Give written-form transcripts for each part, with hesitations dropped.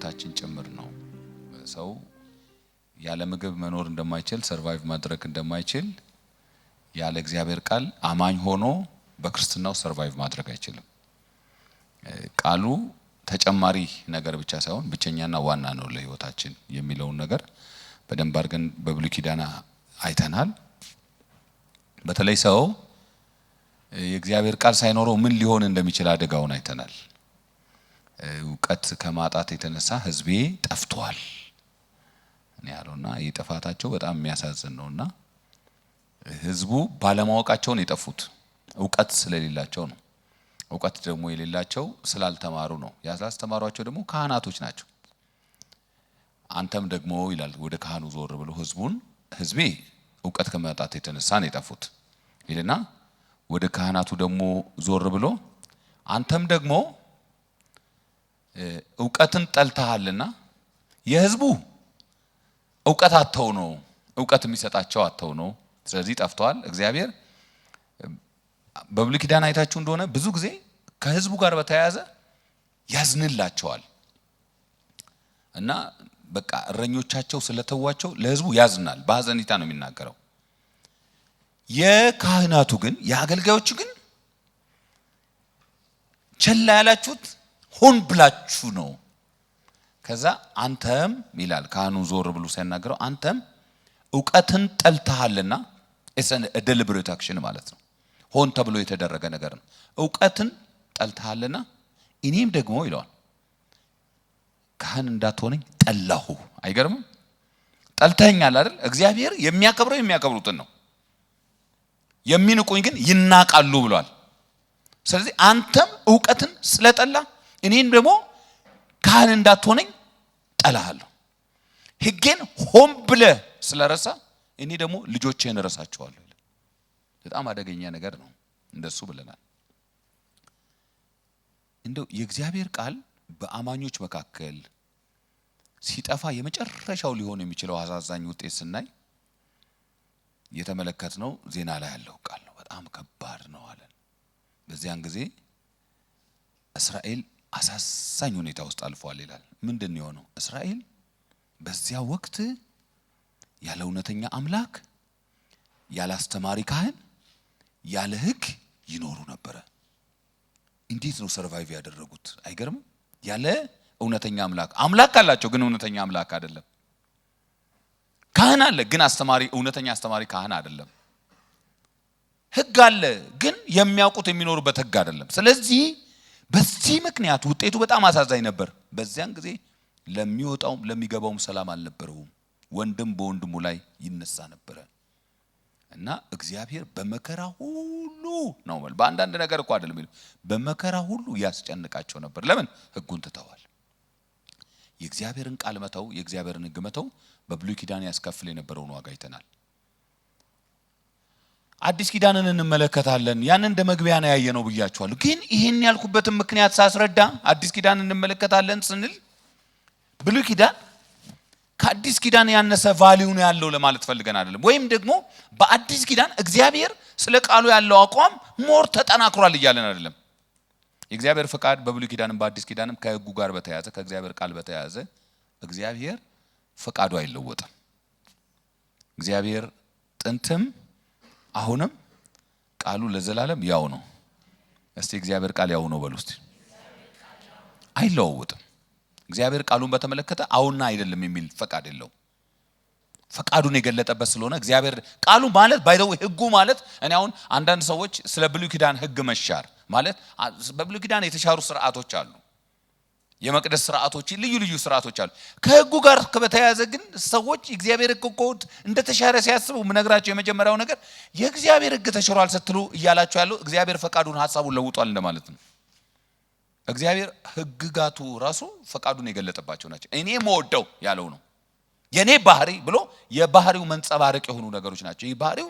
ለሕይወታችን ጭምር ነው። ሰው ያለ ምግብ መኖር እንደማይችል፣ survive ማድረግ እንደማይችል፣ ያለ እግዚአብሔር ቃል አማኝ ሆኖ በክርስትናው survive ማድረግ አይችልም። ቃሉ ተጨማሪ ነገር ብቻ ሳይሆን ብቸኛና ዋና ነው ለሕይወታችን የሚለውን ነገር በደንብ አድርገን በብሉይ ኪዳን አይተናል። በተለይ ሰው የእግዚአብሔር ቃል ሳይኖረው ምን ሊሆን እንደሚችል አደጋውን አይተናል። እውቀት ከማጣት የተነሳ ሕዝቤ ጠፍቷል ነው ያለውና ይህ ጥፋታቸው በጣም የሚያሳዝን ነውና ሕዝቡ ባለማወቃቸው ነው የጠፉት። እውቀት ስለሌላቸው ነው። እውቀት ደግሞ የሌላቸው ስላልተማሩ ነው። ያላስተማሯቸው ደግሞ ካህናቶች ናቸው። አንተም ደግሞ ይላል ወደ ካህኑ ዞር ብሎ ሕዝቡን፣ ሕዝቤ እውቀት ከማጣት የተነሳ ነው የጠፉት ይልና ወደ ካህናቱ ደግሞ ዞር ብሎ አንተም ደግሞ እውቀትን ጠልተሃልና፣ የሕዝቡ እውቀት አጥተው ነው፣ እውቀት የሚሰጣቸው አጥተው ነው። ስለዚህ ጠፍተዋል። እግዚአብሔር በብሉይ ኪዳን አይታችሁ እንደሆነ ብዙ ጊዜ ከሕዝቡ ጋር በተያያዘ ያዝንላቸዋል እና በቃ እረኞቻቸው ስለተዋቸው ለሕዝቡ ያዝናል። በሐዘኔታ ነው የሚናገረው። የካህናቱ ግን፣ የአገልጋዮቹ ግን ቸላ ያላችሁት ሆን ብላችሁ ነው። ከዛ አንተም ይላል ካህኑ ዞር ብሎ ሲያናግረው፣ አንተም እውቀትን ጠልተሃልና፣ deliberate action ማለት ነው። ሆን ተብሎ የተደረገ ነገር ነው። እውቀትን ጠልተሃልና እኔም ደግሞ ይለዋል ካህን እንዳትሆነኝ ጠላሁ። አይገርምም? ጠልተኸኛል አይደል? እግዚአብሔር የሚያከብረው የሚያከብሩትን ነው፣ የሚንቁኝ ግን ይናቃሉ ብሏል። ስለዚህ አንተም እውቀትን ስለጠላህ እኔን ደግሞ ካህን እንዳትሆነኝ ጠላሃለሁ። ሕጌን ሆን ብለህ ስለረሳህ እኔ ደግሞ ልጆችህን እረሳቸዋለሁ። በጣም አደገኛ ነገር ነው። እንደሱ ብለናል። እንደው የእግዚአብሔር ቃል በአማኞች መካከል ሲጠፋ የመጨረሻው ሊሆን የሚችለው አሳዛኝ ውጤት ስናይ የተመለከትነው ዜና ላይ ያለው ቃል ነው። በጣም ከባድ ነው አለን። በዚያን ጊዜ እስራኤል አሳዛኝ ሁኔታ ውስጥ አልፏል ይላል። ምንድን ነው የሆነው? እስራኤል በዚያ ወቅት ያለ እውነተኛ አምላክ፣ ያለ አስተማሪ ካህን፣ ያለ ሕግ ይኖሩ ነበረ። እንዴት ነው survive ያደረጉት? አይገርምም? ያለ እውነተኛ አምላክ፣ አምላክ አላቸው፣ ግን እውነተኛ አምላክ አይደለም። ካህን አለ፣ ግን አስተማሪ፣ እውነተኛ አስተማሪ ካህን አይደለም። ሕግ አለ፣ ግን የሚያውቁት የሚኖሩበት ሕግ አይደለም። ስለዚህ በዚህ ምክንያት ውጤቱ በጣም አሳዛኝ ነበር። በዚያን ጊዜ ለሚወጣውም ለሚገባውም ሰላም አልነበረውም። ወንድም በወንድሙ ላይ ይነሳ ነበረ እና እግዚአብሔር በመከራ ሁሉ ነው፣ በአንዳንድ ነገር እኮ አይደለም፣ በመከራ ሁሉ ያስጨንቃቸው ነበር። ለምን? ሕጉን ትተዋል። የእግዚአብሔርን ቃል መተው፣ የእግዚአብሔርን ሕግ መተው በብሉይ ኪዳን ያስከፍል የነበረውን ዋጋ አይተናል። አዲስ ኪዳንን እንመለከታለን። ያንን እንደ መግቢያ ነው ያየነው ብያችኋለሁ። ግን ይህን ያልኩበትን ምክንያት ሳስረዳ አዲስ ኪዳን እንመለከታለን ስንል ብሉይ ኪዳን ከአዲስ ኪዳን ያነሰ value ነው ያለው ለማለት ፈልገን አይደለም። ወይም ደግሞ በአዲስ ኪዳን እግዚአብሔር ስለ ቃሉ ያለው አቋም more ተጠናክሯል እያለን አይደለም። የእግዚአብሔር ፈቃድ በብሉይ ኪዳንም በአዲስ ኪዳንም ከሕጉ ጋር በተያያዘ፣ ከእግዚአብሔር ቃል በተያያዘ እግዚአብሔር ፈቃዱ አይለወጥም። እግዚአብሔር ጥንትም አሁንም ቃሉ ለዘላለም ያው ነው። እስቲ እግዚአብሔር ቃል ያው ነው በሉ እስቲ። አይለዋወጥም። እግዚአብሔር ቃሉን በተመለከተ አዎና አይደለም የሚል ፈቃድ የለውም። ፈቃዱን የገለጠበት ስለሆነ እግዚአብሔር ቃሉ ማለት፣ by the way፣ ህጉ ማለት፣ እኔ አሁን አንዳንድ ሰዎች ስለ ብሉይ ኪዳን ህግ መሻር ማለት፣ በብሉይ ኪዳን የተሻሩ ስርዓቶች አሉ። የመቅደስ ስርዓቶች፣ ልዩ ልዩ ስርዓቶች አሉ። ከህጉ ጋር በተያያዘ ግን ሰዎች እግዚአብሔር ህግ እኮ እንደተሻረ ሲያስቡ የምነግራቸው የመጀመሪያው ነገር የእግዚአብሔር ህግ ተሽሯል ስትሉ እያላችሁ ያለው እግዚአብሔር ፈቃዱን ሀሳቡን ለውጧል እንደማለት ነው። እግዚአብሔር ህግጋቱ ራሱ ፈቃዱን የገለጠባቸው ናቸው። እኔ የምወደው ያለው ነው፣ የኔ ባህሪ ብሎ የባህሪው መንጸባረቅ የሆኑ ነገሮች ናቸው። ይህ ባህሪው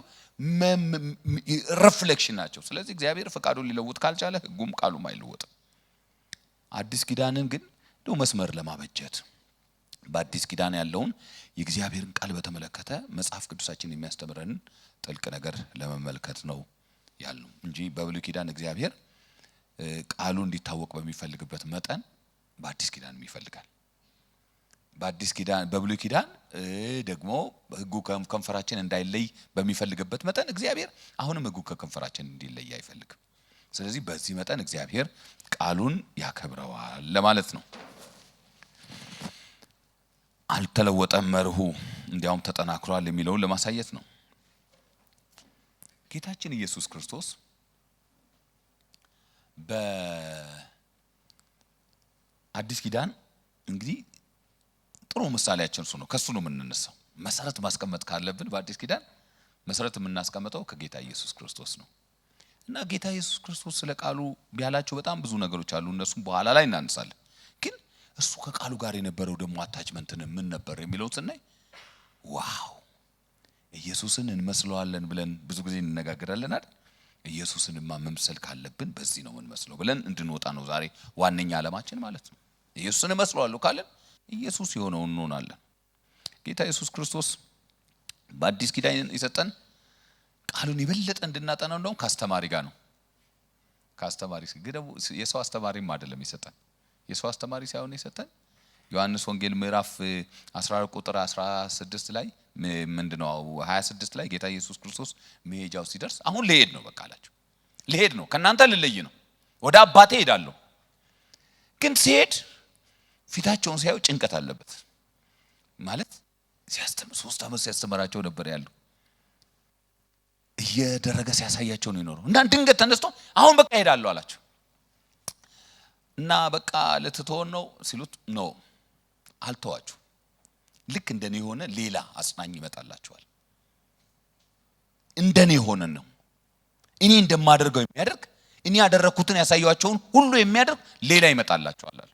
reflection ናቸው። ስለዚህ እግዚአብሔር ፈቃዱን ሊለውጥ ካልቻለ ህጉም ቃሉም አይለወጥም። አዲስ ኪዳንን ግን እንደው መስመር ለማበጀት በአዲስ ኪዳን ያለውን የእግዚአብሔርን ቃል በተመለከተ መጽሐፍ ቅዱሳችን የሚያስተምረንን ጥልቅ ነገር ለመመልከት ነው ያልነው እንጂ በብሉይ ኪዳን እግዚአብሔር ቃሉ እንዲታወቅ በሚፈልግበት መጠን በአዲስ ኪዳንም ይፈልጋል። በአዲስ ኪዳን በብሉይ ኪዳን ደግሞ ሕጉ ከንፈራችን እንዳይለይ በሚፈልግበት መጠን እግዚአብሔር አሁንም ሕጉ ከከንፈራችን እንዲለይ አይፈልግም። ስለዚህ በዚህ መጠን እግዚአብሔር ቃሉን ያከብረዋል ለማለት ነው። አልተለወጠም መርሁ፣ እንዲያውም ተጠናክሯል የሚለውን ለማሳየት ነው። ጌታችን ኢየሱስ ክርስቶስ በአዲስ ኪዳን እንግዲህ ጥሩ ምሳሌያችን እሱ ነው። ከሱ ነው የምንነሳው። መሰረት ማስቀመጥ ካለብን በአዲስ ኪዳን መሰረት የምናስቀምጠው ከጌታ ኢየሱስ ክርስቶስ ነው። እና ጌታ ኢየሱስ ክርስቶስ ስለ ቃሉ ያላቸው በጣም ብዙ ነገሮች አሉ። እነሱም በኋላ ላይ እናነሳለን። ግን እሱ ከቃሉ ጋር የነበረው ደግሞ attachment ን ምን ነበር የሚለውን ስናይ wow፣ ኢየሱስን እንመስለዋለን ብለን ብዙ ጊዜ እንነጋገራለን አይደል? ኢየሱስንማ መምሰል ካለብን በዚህ ነው የምንመስለው ብለን እንድንወጣ ነው ዛሬ ዋነኛ ዓላማችን ማለት ነው። ኢየሱስን እመስለዋለሁ ካለን ኢየሱስ የሆነውን እንሆናለን። ጌታ ኢየሱስ ክርስቶስ በአዲስ ኪዳን የሰጠን ቃሉን የበለጠ እንድናጠናው እንደውም ከአስተማሪ ጋር ነው። ከአስተማሪ ግን ደግሞ የሰው አስተማሪም አይደለም የሰጠን፣ የሰው አስተማሪ ሳይሆን የሰጠን ዮሐንስ ወንጌል ምዕራፍ 14 ቁጥር 16 ላይ፣ ምንድነው፣ 26 ላይ ጌታ ኢየሱስ ክርስቶስ መሄጃው ሲደርስ አሁን ልሄድ ነው በቃ አላቸው። ልሄድ ነው፣ ከእናንተ ልለይ ነው፣ ወደ አባቴ እሄዳለሁ። ግን ሲሄድ ፊታቸውን ሲያዩ ጭንቀት አለበት። ማለት ሲያስተምር 3 ዓመት ሲያስተምራቸው ነበር ያለው፣ እየደረገ ሲያሳያቸው ነው የኖረው። እና ድንገት ተነስቶ አሁን በቃ እሄዳለሁ አላቸው። እና በቃ ልትተወን ነው ሲሉት no፣ አልተዋችሁ፣ ልክ እንደኔ የሆነ ሌላ አጽናኝ ይመጣላችኋል። እንደኔ የሆነ ነው፣ እኔ እንደማደርገው የሚያደርግ፣ እኔ ያደረግኩትን ያሳየኋቸውን ሁሉ የሚያደርግ ሌላ ይመጣላችኋል አለ።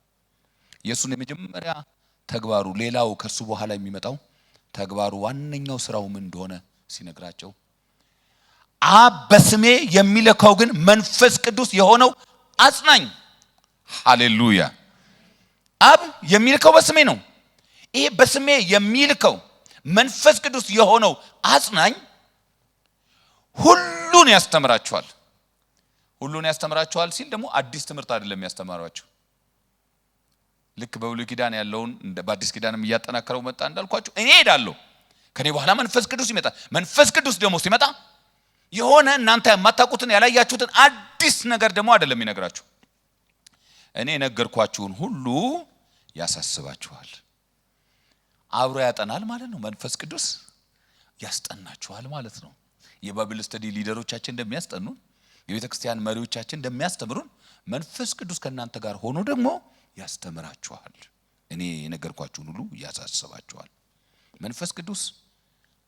የእሱን የመጀመሪያ ተግባሩ፣ ሌላው ከእርሱ በኋላ የሚመጣው ተግባሩ ዋነኛው ስራው ምን እንደሆነ ሲነግራቸው አብ በስሜ የሚልከው ግን መንፈስ ቅዱስ የሆነው አጽናኝ። ሃሌሉያ! አብ የሚልከው በስሜ ነው። ይሄ በስሜ የሚልከው መንፈስ ቅዱስ የሆነው አጽናኝ ሁሉን ያስተምራችኋል። ሁሉን ያስተምራችኋል ሲል ደግሞ አዲስ ትምህርት አይደለም ያስተማራቸው። ልክ በብሉይ ኪዳን ያለውን በአዲስ ኪዳንም እያጠናከረው መጣ። እንዳልኳችሁ እኔ እሄዳለሁ፣ ከኔ በኋላ መንፈስ ቅዱስ ይመጣል። መንፈስ ቅዱስ ደግሞ ሲመጣ የሆነ እናንተ የማታውቁትን ያላያችሁትን አዲስ ነገር ደግሞ አይደለም የሚነግራችሁ። እኔ የነገርኳችሁን ሁሉ ያሳስባችኋል። አብሮ ያጠናል ማለት ነው። መንፈስ ቅዱስ ያስጠናችኋል ማለት ነው። የ Bible study leader ኦቻችን እንደሚያስጠኑን፣ የቤተ ክርስቲያን መሪዎቻችን እንደሚያስተምሩን መንፈስ ቅዱስ ከእናንተ ጋር ሆኖ ደግሞ ያስተምራችኋል። እኔ የነገርኳችሁን ሁሉ ያሳስባችኋል። መንፈስ ቅዱስ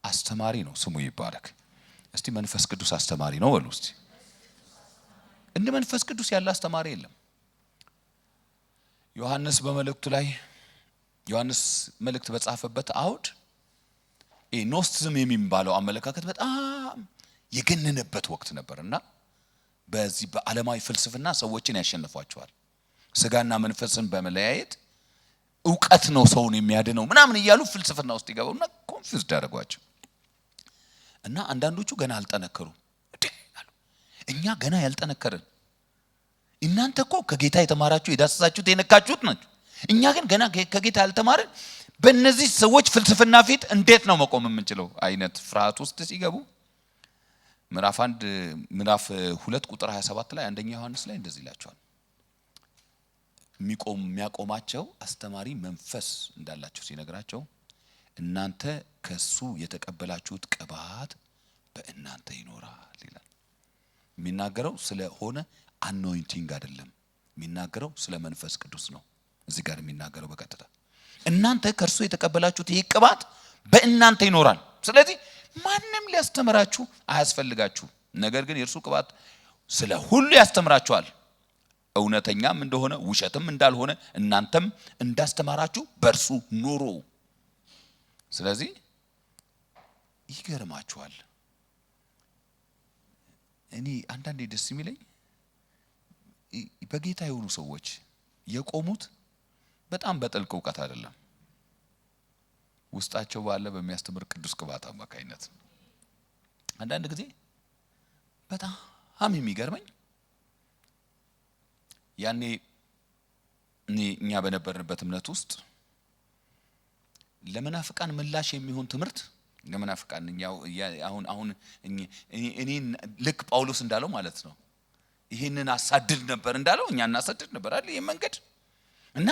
አስተማሪ ነው። ስሙ ይባረክ። እስቲ መንፈስ ቅዱስ አስተማሪ ነው በሉ እስቲ። እንደ መንፈስ ቅዱስ ያለ አስተማሪ የለም። ዮሐንስ በመልእክቱ ላይ፣ ዮሐንስ መልእክት በጻፈበት አውድ Gnosticism የሚባለው አመለካከት በጣም የገነነበት ወቅት ነበር እና በዚህ በዓለማዊ ፍልስፍና ሰዎችን ያሸንፏቸዋል። ስጋና መንፈስን በመለያየት እውቀት ነው ሰውን የሚያድነው ምናምን እያሉ ፍልስፍና ውስጥ ይገቡና confused ያደርጓቸው እና አንዳንዶቹ ገና አልጠነከሩም አሉ። እኛ ገና ያልጠነከርን፣ እናንተ እኮ ከጌታ የተማራችሁ፣ የዳሰሳችሁት፣ የነካችሁት ናችሁ። እኛ ግን ገና ከጌታ ያልተማርን በእነዚህ ሰዎች ፍልስፍና ፊት እንዴት ነው መቆም የምንችለው አይነት ፍርሃት ውስጥ ሲገቡ ምዕራፍ 1፣ ምዕራፍ 2 ቁጥር 27 ላይ፣ አንደኛ ዮሐንስ ላይ እንደዚህ ይላቸዋል። የሚያቆማቸው አስተማሪ መንፈስ እንዳላቸው ሲነግራቸው እናንተ ከሱ የተቀበላችሁት ቅባት በእናንተ ይኖራል ይላል። የሚናገረው ስለሆነ anointing አይደለም። የሚናገረው ስለ መንፈስ ቅዱስ ነው። እዚህ ጋር የሚናገረው በቀጥታ እናንተ ከእርሱ የተቀበላችሁት ይህ ቅባት በእናንተ ይኖራል። ስለዚህ ማንም ሊያስተምራችሁ አያስፈልጋችሁም። ነገር ግን የእርሱ ቅባት ስለ ሁሉ ያስተምራችኋል። እውነተኛም እንደሆነ ውሸትም እንዳልሆነ እናንተም እንዳስተማራችሁ በእርሱ ኑሩ። ስለዚህ ይገርማችኋል። እኔ አንዳንዴ ደስ የሚለኝ በጌታ የሆኑ ሰዎች የቆሙት በጣም በጥልቅ እውቀት አይደለም፣ ውስጣቸው ባለ በሚያስተምር ቅዱስ ቅባት አማካኝነት። አንዳንድ ጊዜ በጣም የሚገርመኝ ያኔ እኛ በነበርንበት እምነት ውስጥ ለመናፍቃን ምላሽ የሚሆን ትምህርት ለመናፍቃን እኛው አሁን አሁን እኔ ልክ ጳውሎስ እንዳለው ማለት ነው፣ ይህንን አሳድድ ነበር እንዳለው እኛ እናሳድድ ነበር አይደል? ይሄ መንገድ እና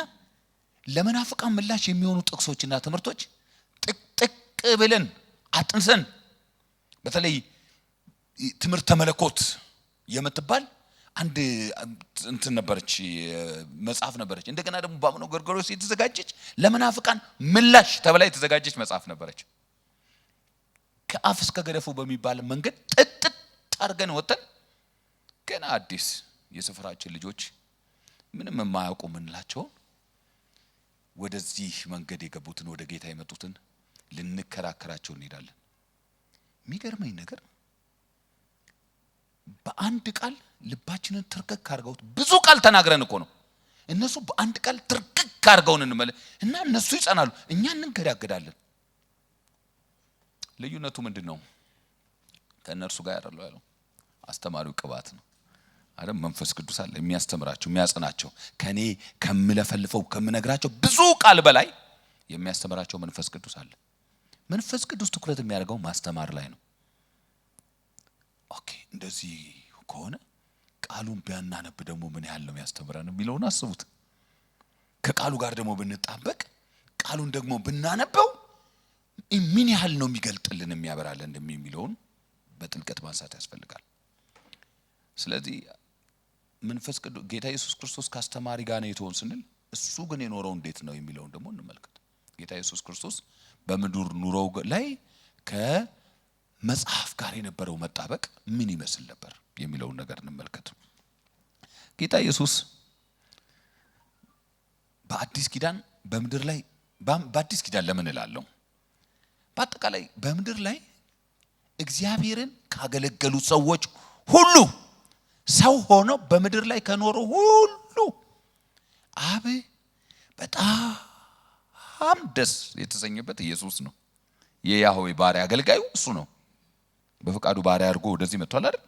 ለመናፍቃን ምላሽ የሚሆኑ ጥቅሶችና ትምህርቶች ጥቅጥቅ ብለን አጥንሰን፣ በተለይ ትምህርተ መለኮት የምትባል አንድ እንትን ነበረች፣ መጽሐፍ ነበረች። እንደገና ደግሞ በአቡነ ጎርጎርዮስ የተዘጋጀች ለመናፍቃን ምላሽ ተብላ የተዘጋጀች መጽሐፍ ነበረች። ከአፍ እስከ ገደፉ በሚባል መንገድ ጥጥጥ አድርገን ወጥተን ገና አዲስ የሰፈራችን ልጆች ምንም የማያውቁ የምንላቸውን ወደዚህ መንገድ የገቡትን፣ ወደ ጌታ የመጡትን ልንከራከራቸው እንሄዳለን። የሚገርመኝ ነገር በአንድ ቃል ልባችንን ትርክክ አድርገውት፣ ብዙ ቃል ተናግረን እኮ ነው። እነሱ በአንድ ቃል ትርክክ አድርገውን እንመለ እና እነሱ ይጸናሉ፣ እኛ እንንገዳገዳለን። ልዩነቱ ምንድን ነው? ከእነርሱ ጋር ያለው ያለው አስተማሪው ቅባት ነው አይደል? መንፈስ ቅዱስ አለ የሚያስተምራቸው፣ የሚያጸናቸው። ከኔ ከምለፈልፈው፣ ከምነግራቸው ብዙ ቃል በላይ የሚያስተምራቸው መንፈስ ቅዱስ አለ። መንፈስ ቅዱስ ትኩረት የሚያደርገው ማስተማር ላይ ነው። Okay፣ እንደዚህ ከሆነ ቃሉን ቢያናነብ ደግሞ ምን ያህል ነው የሚያስተምረን የሚለውን አስቡት። ከቃሉ ጋር ደግሞ ብንጣበቅ፣ ቃሉን ደግሞ ብናነበው ምን ያህል ነው የሚገልጥልን፣ የሚያበራልን የሚለውን በጥልቀት ማንሳት ያስፈልጋል። ስለዚህ መንፈስ ቅዱስ ጌታ ኢየሱስ ክርስቶስ ከአስተማሪ ጋር ነው የተሆን ስንል እሱ ግን የኖረው እንዴት ነው የሚለውን ደግሞ እንመልከት። ጌታ ኢየሱስ ክርስቶስ በምድር ኑሮው ላይ ከመጽሐፍ ጋር የነበረው መጣበቅ ምን ይመስል ነበር የሚለውን ነገር እንመልከት። ጌታ ኢየሱስ በአዲስ ኪዳን በምድር ላይ፣ በአዲስ ኪዳን ለምን እላለሁ? በአጠቃላይ በምድር ላይ እግዚአብሔርን ካገለገሉ ሰዎች ሁሉ፣ ሰው ሆኖ በምድር ላይ ከኖሩ ሁሉ አብ በጣም ደስ የተሰኘበት ኢየሱስ ነው። የያህዌ ባሪያ አገልጋዩ እሱ ነው። በፈቃዱ ባሪያ አድርጎ ወደዚህ መጥቷል አይደል?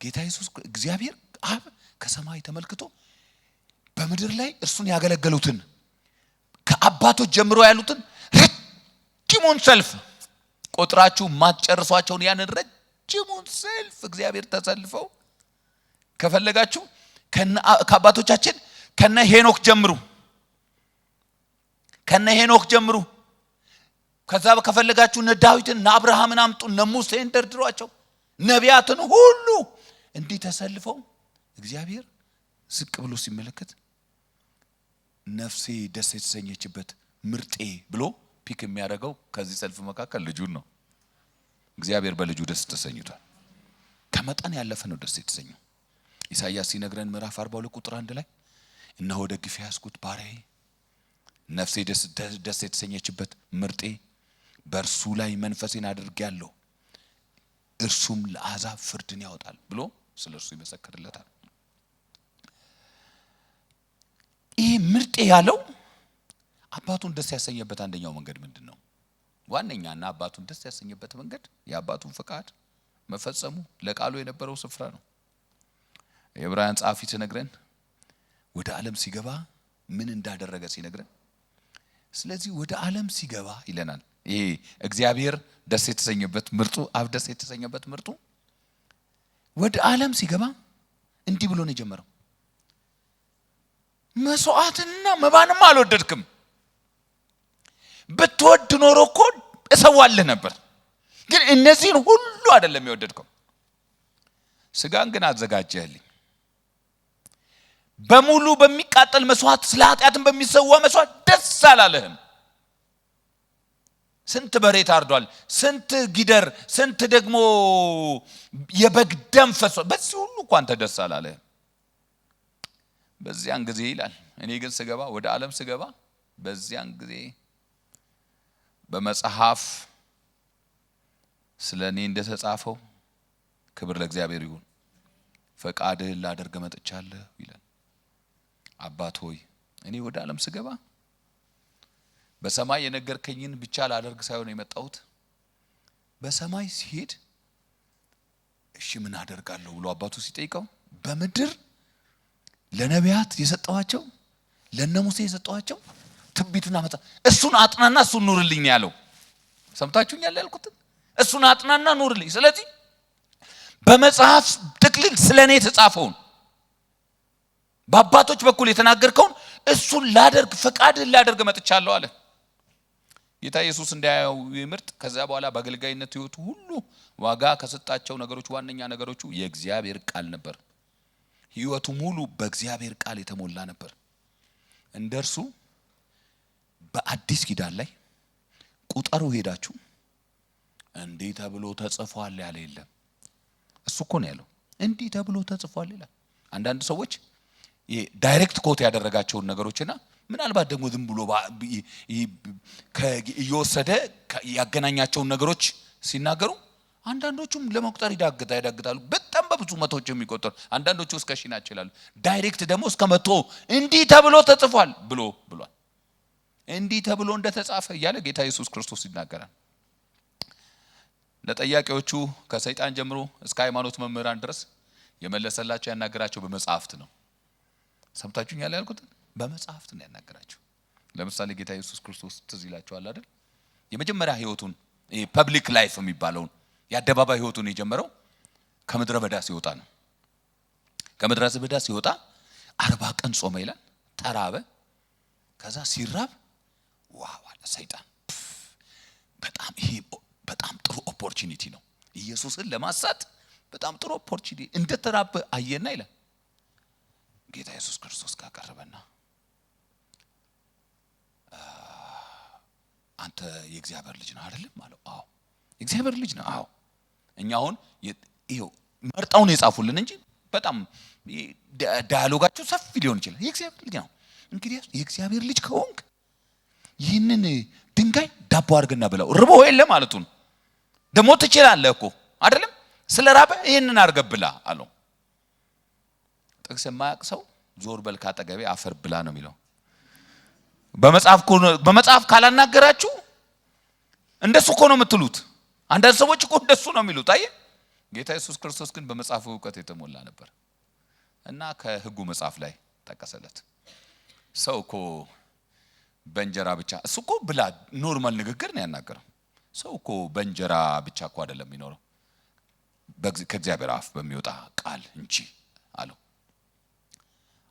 ጌታ ኢየሱስ እግዚአብሔር አብ ከሰማይ ተመልክቶ በምድር ላይ እርሱን ያገለገሉትን ከአባቶች ጀምሮ ያሉትን ረጅሙን ሰልፍ፣ ቆጥራችሁ ማትጨርሷቸውን ያንን ረጅሙን ሰልፍ እግዚአብሔር ተሰልፈው፣ ከፈለጋችሁ ከአባቶቻችን ከነ ሄኖክ ጀምሩ፣ ከነ ሄኖክ ጀምሩ። ከዛ ከፈለጋችሁ እነ ዳዊትን፣ እነ አብርሃምን አምጡ፣ እነ ሙሴን ደርድሯቸው፣ ነቢያትን ሁሉ እንዲህ ተሰልፈው እግዚአብሔር ዝቅ ብሎ ሲመለከት ነፍሴ ደስ የተሰኘችበት ምርጤ ብሎ pick የሚያደርገው ከዚህ ሰልፍ መካከል ልጁን ነው። እግዚአብሔር በልጁ ደስ ተሰኝቷል። ከመጠን ያለፈ ነው ደስ የተሰኘው። ኢሳይያስ ሲነግረን ምዕራፍ 42 ቁጥር 1 ላይ እነሆ ደግፌ ያዝኩት ባሪያዬ፣ ነፍሴ ደስ የተሰኘችበት ምርጤ፣ በእርሱ ላይ መንፈሴን አድርጌአለሁ፣ እርሱም ለአሕዛብ ፍርድን ያወጣል ብሎ ስለ እርሱ ይመሰክርለታል። ይህ ምርጤ ያለው አባቱን ደስ ያሰኘበት አንደኛው መንገድ ምንድን ነው? ዋነኛና አባቱን ደስ ያሰኘበት መንገድ የአባቱን ፈቃድ መፈጸሙ፣ ለቃሉ የነበረው ስፍራ ነው። የዕብራውያን ጸሐፊ ሲነግረን፣ ወደ ዓለም ሲገባ ምን እንዳደረገ ሲነግረን፣ ስለዚህ ወደ ዓለም ሲገባ ይለናል። ይሄ እግዚአብሔር ደስ የተሰኘበት ምርጡ፣ አብ ደስ የተሰኘበት ምርጡ ወደ ዓለም ሲገባ እንዲህ ብሎ ነው የጀመረው። መስዋዕትና መባንማ አልወደድክም። ብትወድ ኖሮ እኮ እሰዋልህ ነበር። ግን እነዚህን ሁሉ አይደለም የወደድከው። ስጋን ግን አዘጋጀህልኝ። በሙሉ በሚቃጠል መስዋዕት፣ ስለ ኃጢአትን በሚሰዋ መስዋዕት ደስ አላለህም። ስንት በሬ ታርዷል፣ ስንት ጊደር፣ ስንት ደግሞ የበግ ደም ፈሷል። በዚህ ሁሉ እኮ አንተ ደስ አላለህም። በዚያን ጊዜ ይላል፣ እኔ ግን ስገባ፣ ወደ ዓለም ስገባ በዚያን ጊዜ በመጽሐፍ ስለ እኔ እንደተጻፈው፣ ክብር ለእግዚአብሔር ይሁን፣ ፈቃድህን ላደርግ መጥቻለሁ ይላል። አባት ሆይ፣ እኔ ወደ ዓለም ስገባ በሰማይ የነገርከኝን ብቻ ላደርግ ሳይሆን የመጣሁት፣ በሰማይ ሲሄድ እሺ ምን አደርጋለሁ ብሎ አባቱ ሲጠይቀው በምድር ለነቢያት የሰጠኋቸው፣ ለነ ሙሴ የሰጠኋቸው ትንቢቱን አመጣ። እሱን አጥናና እሱን ኑርልኝ ያለው። ሰምታችሁኛል ያልኩትን? እሱን አጥናና ኑርልኝ። ስለዚህ በመጽሐፍ ጥቅልል ስለኔ የተጻፈውን፣ በአባቶች በኩል የተናገርከውን እሱን ላደርግ፣ ፈቃድህን ላደርግ መጥቻለሁ አለ። ጌታ ኢየሱስ እንዳያው ምርጥ። ከዛ በኋላ በአገልጋይነት ህይወቱ ሁሉ ዋጋ ከሰጣቸው ነገሮች ዋነኛ ነገሮቹ የእግዚአብሔር ቃል ነበር። ህይወቱ ሙሉ በእግዚአብሔር ቃል የተሞላ ነበር። እንደ እርሱ በአዲስ ኪዳን ላይ ቁጠሩ ሄዳችሁ እንዲህ ተብሎ ተጽፏል ያለ የለም። እሱ እኮ ነው ያለው፣ እንዲህ ተብሎ ተጽፏል ይላል። አንዳንድ ሰዎች direct quote ያደረጋቸውን ነገሮችና ምናልባት ደግሞ ዝም ብሎ እየወሰደ ያገናኛቸውን ነገሮች ሲናገሩ አንዳንዶቹም ለመቁጠር ያዳግታሉ። በጣም በብዙ መቶዎች የሚቆጠሩ፣ አንዳንዶቹ እስከ ሺህ ናቸው ይላሉ። Direct ደግሞ እስከ 100 እንዲህ ተብሎ ተጽፏል ብሎ ብሏል። እንዲህ ተብሎ እንደተጻፈ እያለ ጌታ ኢየሱስ ክርስቶስ ይናገራል። ለጠያቂዎቹ ከሰይጣን ጀምሮ እስከ ሃይማኖት መምህራን ድረስ የመለሰላቸው፣ ያናገራቸው በመጽሐፍት ነው። ሰምታችሁኛል ያልኩት? በመጽሐፍት ነው ያናገራቸው። ለምሳሌ ጌታ ኢየሱስ ክርስቶስ ትዝ ይላችኋል አይደል? የመጀመሪያ ህይወቱን፣ ይሄ public life የሚባለውን የአደባባይ ህይወቱን የጀመረው ከምድረ በዳ ሲወጣ ነው። ከምድረ በዳ ሲወጣ 40 ቀን ጾመ ይላል። ተራበ። ከዛ ሲራብ wow አለ ሰይጣን። በጣም ይሄ በጣም ጥሩ opportunity ነው። ኢየሱስን ለማሳት በጣም ጥሩ opportunity። እንደተራበ አየና ይላል፣ ጌታ ኢየሱስ ክርስቶስ ጋር ቀረበና አንተ የእግዚአብሔር ልጅ ነህ አይደለም አለው። አዎ። የእግዚአብሔር ልጅ ነህ? አዎ። እኛ አሁን ይኸው መርጠውን የጻፉልን እንጂ በጣም dialogue ኣቸው ሰፊ ሊሆን ይችላል። የእግዚአብሔር ልጅ ነው። እንግዲህ የእግዚአብሔር ልጅ ከሆንክ ይህንን ድንጋይ ዳቦ አድርግና ብላው። ርቦ የለ ማለቱ ነው። ደግሞ ትችላለህ እኮ አይደለም? ስለ ራበ ይህንን አድርገህ ብላ አለው። ጥቅስ የማያውቅ ሰው ዞር በል ካጠገቤ፣ አፈር ብላ ነው የሚለው። በመጽሐፍ ካላናገራችሁ እንደሱ እኮ ነው የምትሉት። አንዳንድ ሰዎች እኮ እንደሱ ነው የሚሉት። አየህ፣ ጌታ ኢየሱስ ክርስቶስ ግን በመጽሐፉ እውቀት የተሞላ ነበር እና ከሕጉ መጽሐፍ ላይ ጠቀሰለት። ሰው እኮ በእንጀራ ብቻ፣ እሱ እኮ ብላ normal ንግግር ነው ያናገረው። ሰው እኮ በእንጀራ ብቻ እኮ አይደለም የሚኖረው፣ ከእግዚአብሔር አፍ በሚወጣ ቃል እንጂ አለው።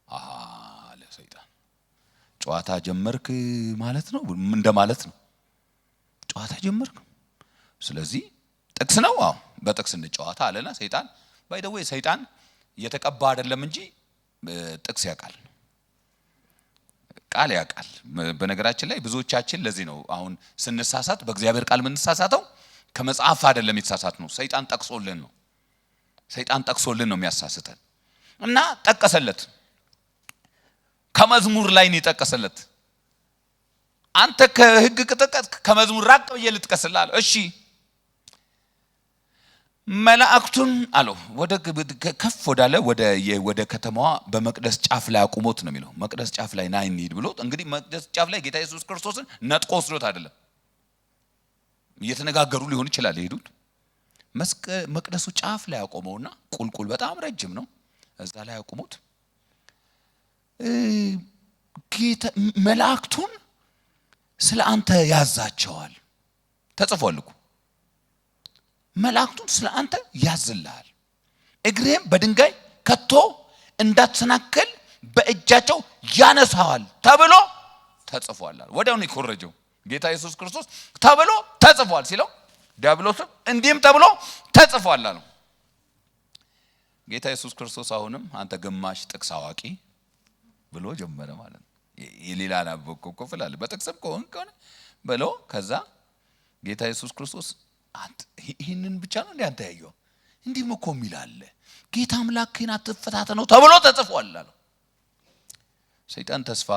አለ ሰይጣን። ጨዋታ ጀመርክ ማለት ነው፣ እንደማለት ነው። ጨዋታ ጀመርክ። ስለዚህ ጥቅስ ነው። አዎ፣ በጥቅስ እንጨዋታ አለና ሰይጣን፣ by the way ሰይጣን እየተቀባ አይደለም እንጂ ጥቅስ ያውቃል፣ ቃል ያውቃል። በነገራችን ላይ ብዙዎቻችን ለዚህ ነው አሁን ስንሳሳት በእግዚአብሔር ቃል የምንሳሳተው፣ ከመጽሐፍ አይደለም የተሳሳትነው፣ ሰይጣን ጠቅሶልን ነው። ሰይጣን ጠቅሶልን ነው የሚያሳስተን። እና ጠቀሰለት። ከመዝሙር ላይ ነው የጠቀሰለት። አንተ ከህግ ከጠቀስክ ከመዝሙር ራቅ ብዬ ልጥቀስልህ አለው። እሺ፣ መላእክቱን አለው ወደ ከፍ ወዳለ ወደ ከተማዋ በመቅደስ ጫፍ ላይ አቁሞት ነው የሚለው። መቅደስ ጫፍ ላይ ና እንሂድ ብሎት፣ እንግዲህ መቅደስ ጫፍ ላይ ጌታ ኢየሱስ ክርስቶስን ነጥቆ ወስዶት አይደለም፣ እየተነጋገሩ ሊሆን ይችላል የሄዱት። መቅደሱ ጫፍ ላይ አቆመውና ቁልቁል በጣም ረጅም ነው። እዛ ላይ አቁሞት ጌታ መላእክቱን ስለ አንተ ያዛቸዋል። ተጽፏል እኮ፣ መላእክቱን ስለ አንተ ያዝልሃል፣ እግርህም በድንጋይ ከቶ እንዳትሰናከል በእጃቸው ያነሳሃል ተብሎ ተጽፏል አለ። ወዲያውኑ የኮረጀው ጌታ ኢየሱስ ክርስቶስ ተብሎ ተጽፏል ሲለው ዲያብሎስም እንዲህም ተብሎ ተጽፏል አለው። ጌታ ኢየሱስ ክርስቶስ አሁንም አንተ ግማሽ ጥቅስ አዋቂ ብሎ ጀመረ ማለት ነው። የሌላ አላበቅኩ ክፍል አለ፣ በጥቅስም ከሆነ ከሆነ ብሎ ከዛ ጌታ ኢየሱስ ክርስቶስ ይህንን ብቻ ነው እንዴ አንተ ያየው? እንዲህም እኮ የሚል አለ፣ ጌታ አምላክህን አትፈታተነው ተብሎ ተጽፏል አለው። ሰይጣን ተስፋ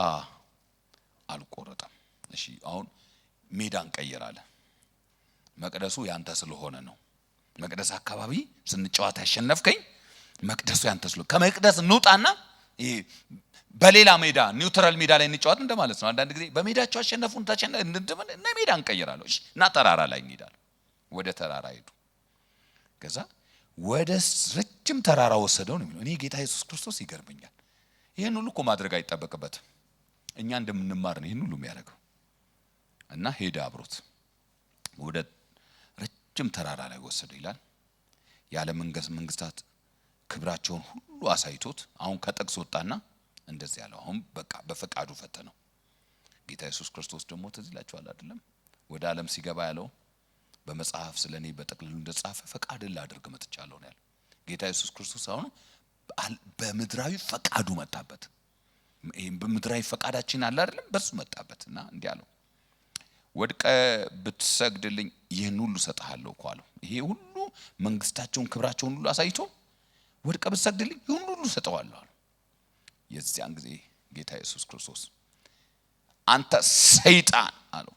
አልቆረጠም። እሺ፣ አሁን ሜዳ እንቀይራለን። መቅደሱ ያንተ ስለሆነ ነው። መቅደስ አካባቢ ስንጫወት ያሸነፍከኝ መቅደሱ ያንተ ስለሆነ ከመቅደስ እንውጣና ይሄ በሌላ ሜዳ፣ neutral ሜዳ ላይ እንጫወት እንደማለት ነው። አንዳንድ ጊዜ በሜዳቸው አሸነፉን ተሸነ እና ሜዳ እንቀይራለሁ። እሺ፣ እና ተራራ ላይ እንሄዳለን። ወደ ተራራ ሄዱ። ከዛ ወደ ረጅም ተራራ ወሰደው ነው የሚለው። እኔ ጌታ ኢየሱስ ክርስቶስ ይገርመኛል። ይህን ሁሉ እኮ ማድረግ አይጠበቅበትም። እኛ እንደምንማር ነው ይህን ሁሉ የሚያደርገው። እና ሄደ አብሮት ወደ ረጅም ተራራ ላይ ወሰደው ይላል። የዓለም መንግስታት ክብራቸውን ሁሉ አሳይቶት አሁን ከጥቅስ ወጣና እንደዚህ ያለው አሁን በቃ በፈቃዱ ፈተነው። ጌታ ኢየሱስ ክርስቶስ ደግሞ ትዝ ይላችኋል አይደለም? ወደ ዓለም ሲገባ ያለው በመጽሐፍ ስለኔ በጥቅልሉ እንደጻፈ ፈቃድን ላደርግ መጥቻለሁ ነው ያለው። ጌታ ኢየሱስ ክርስቶስ አሁን በምድራዊ ፈቃዱ መጣበት። ይሄም በምድራዊ ፈቃዳችን አለ አይደለም? በሱ መጣበት እና እንዲህ አለው፣ ወድቀ ብትሰግድልኝ ይህን ሁሉ እሰጥሃለሁ እኮ አለው። ይሄ ሁሉ መንግስታቸውን ክብራቸውን ሁሉ አሳይቶ ወድቀ ብትሰግድልኝ ይህን ሁሉ እሰጠዋለሁ አለው። የዚያን ጊዜ ጌታ ኢየሱስ ክርስቶስ አንተ ሰይጣን አለው።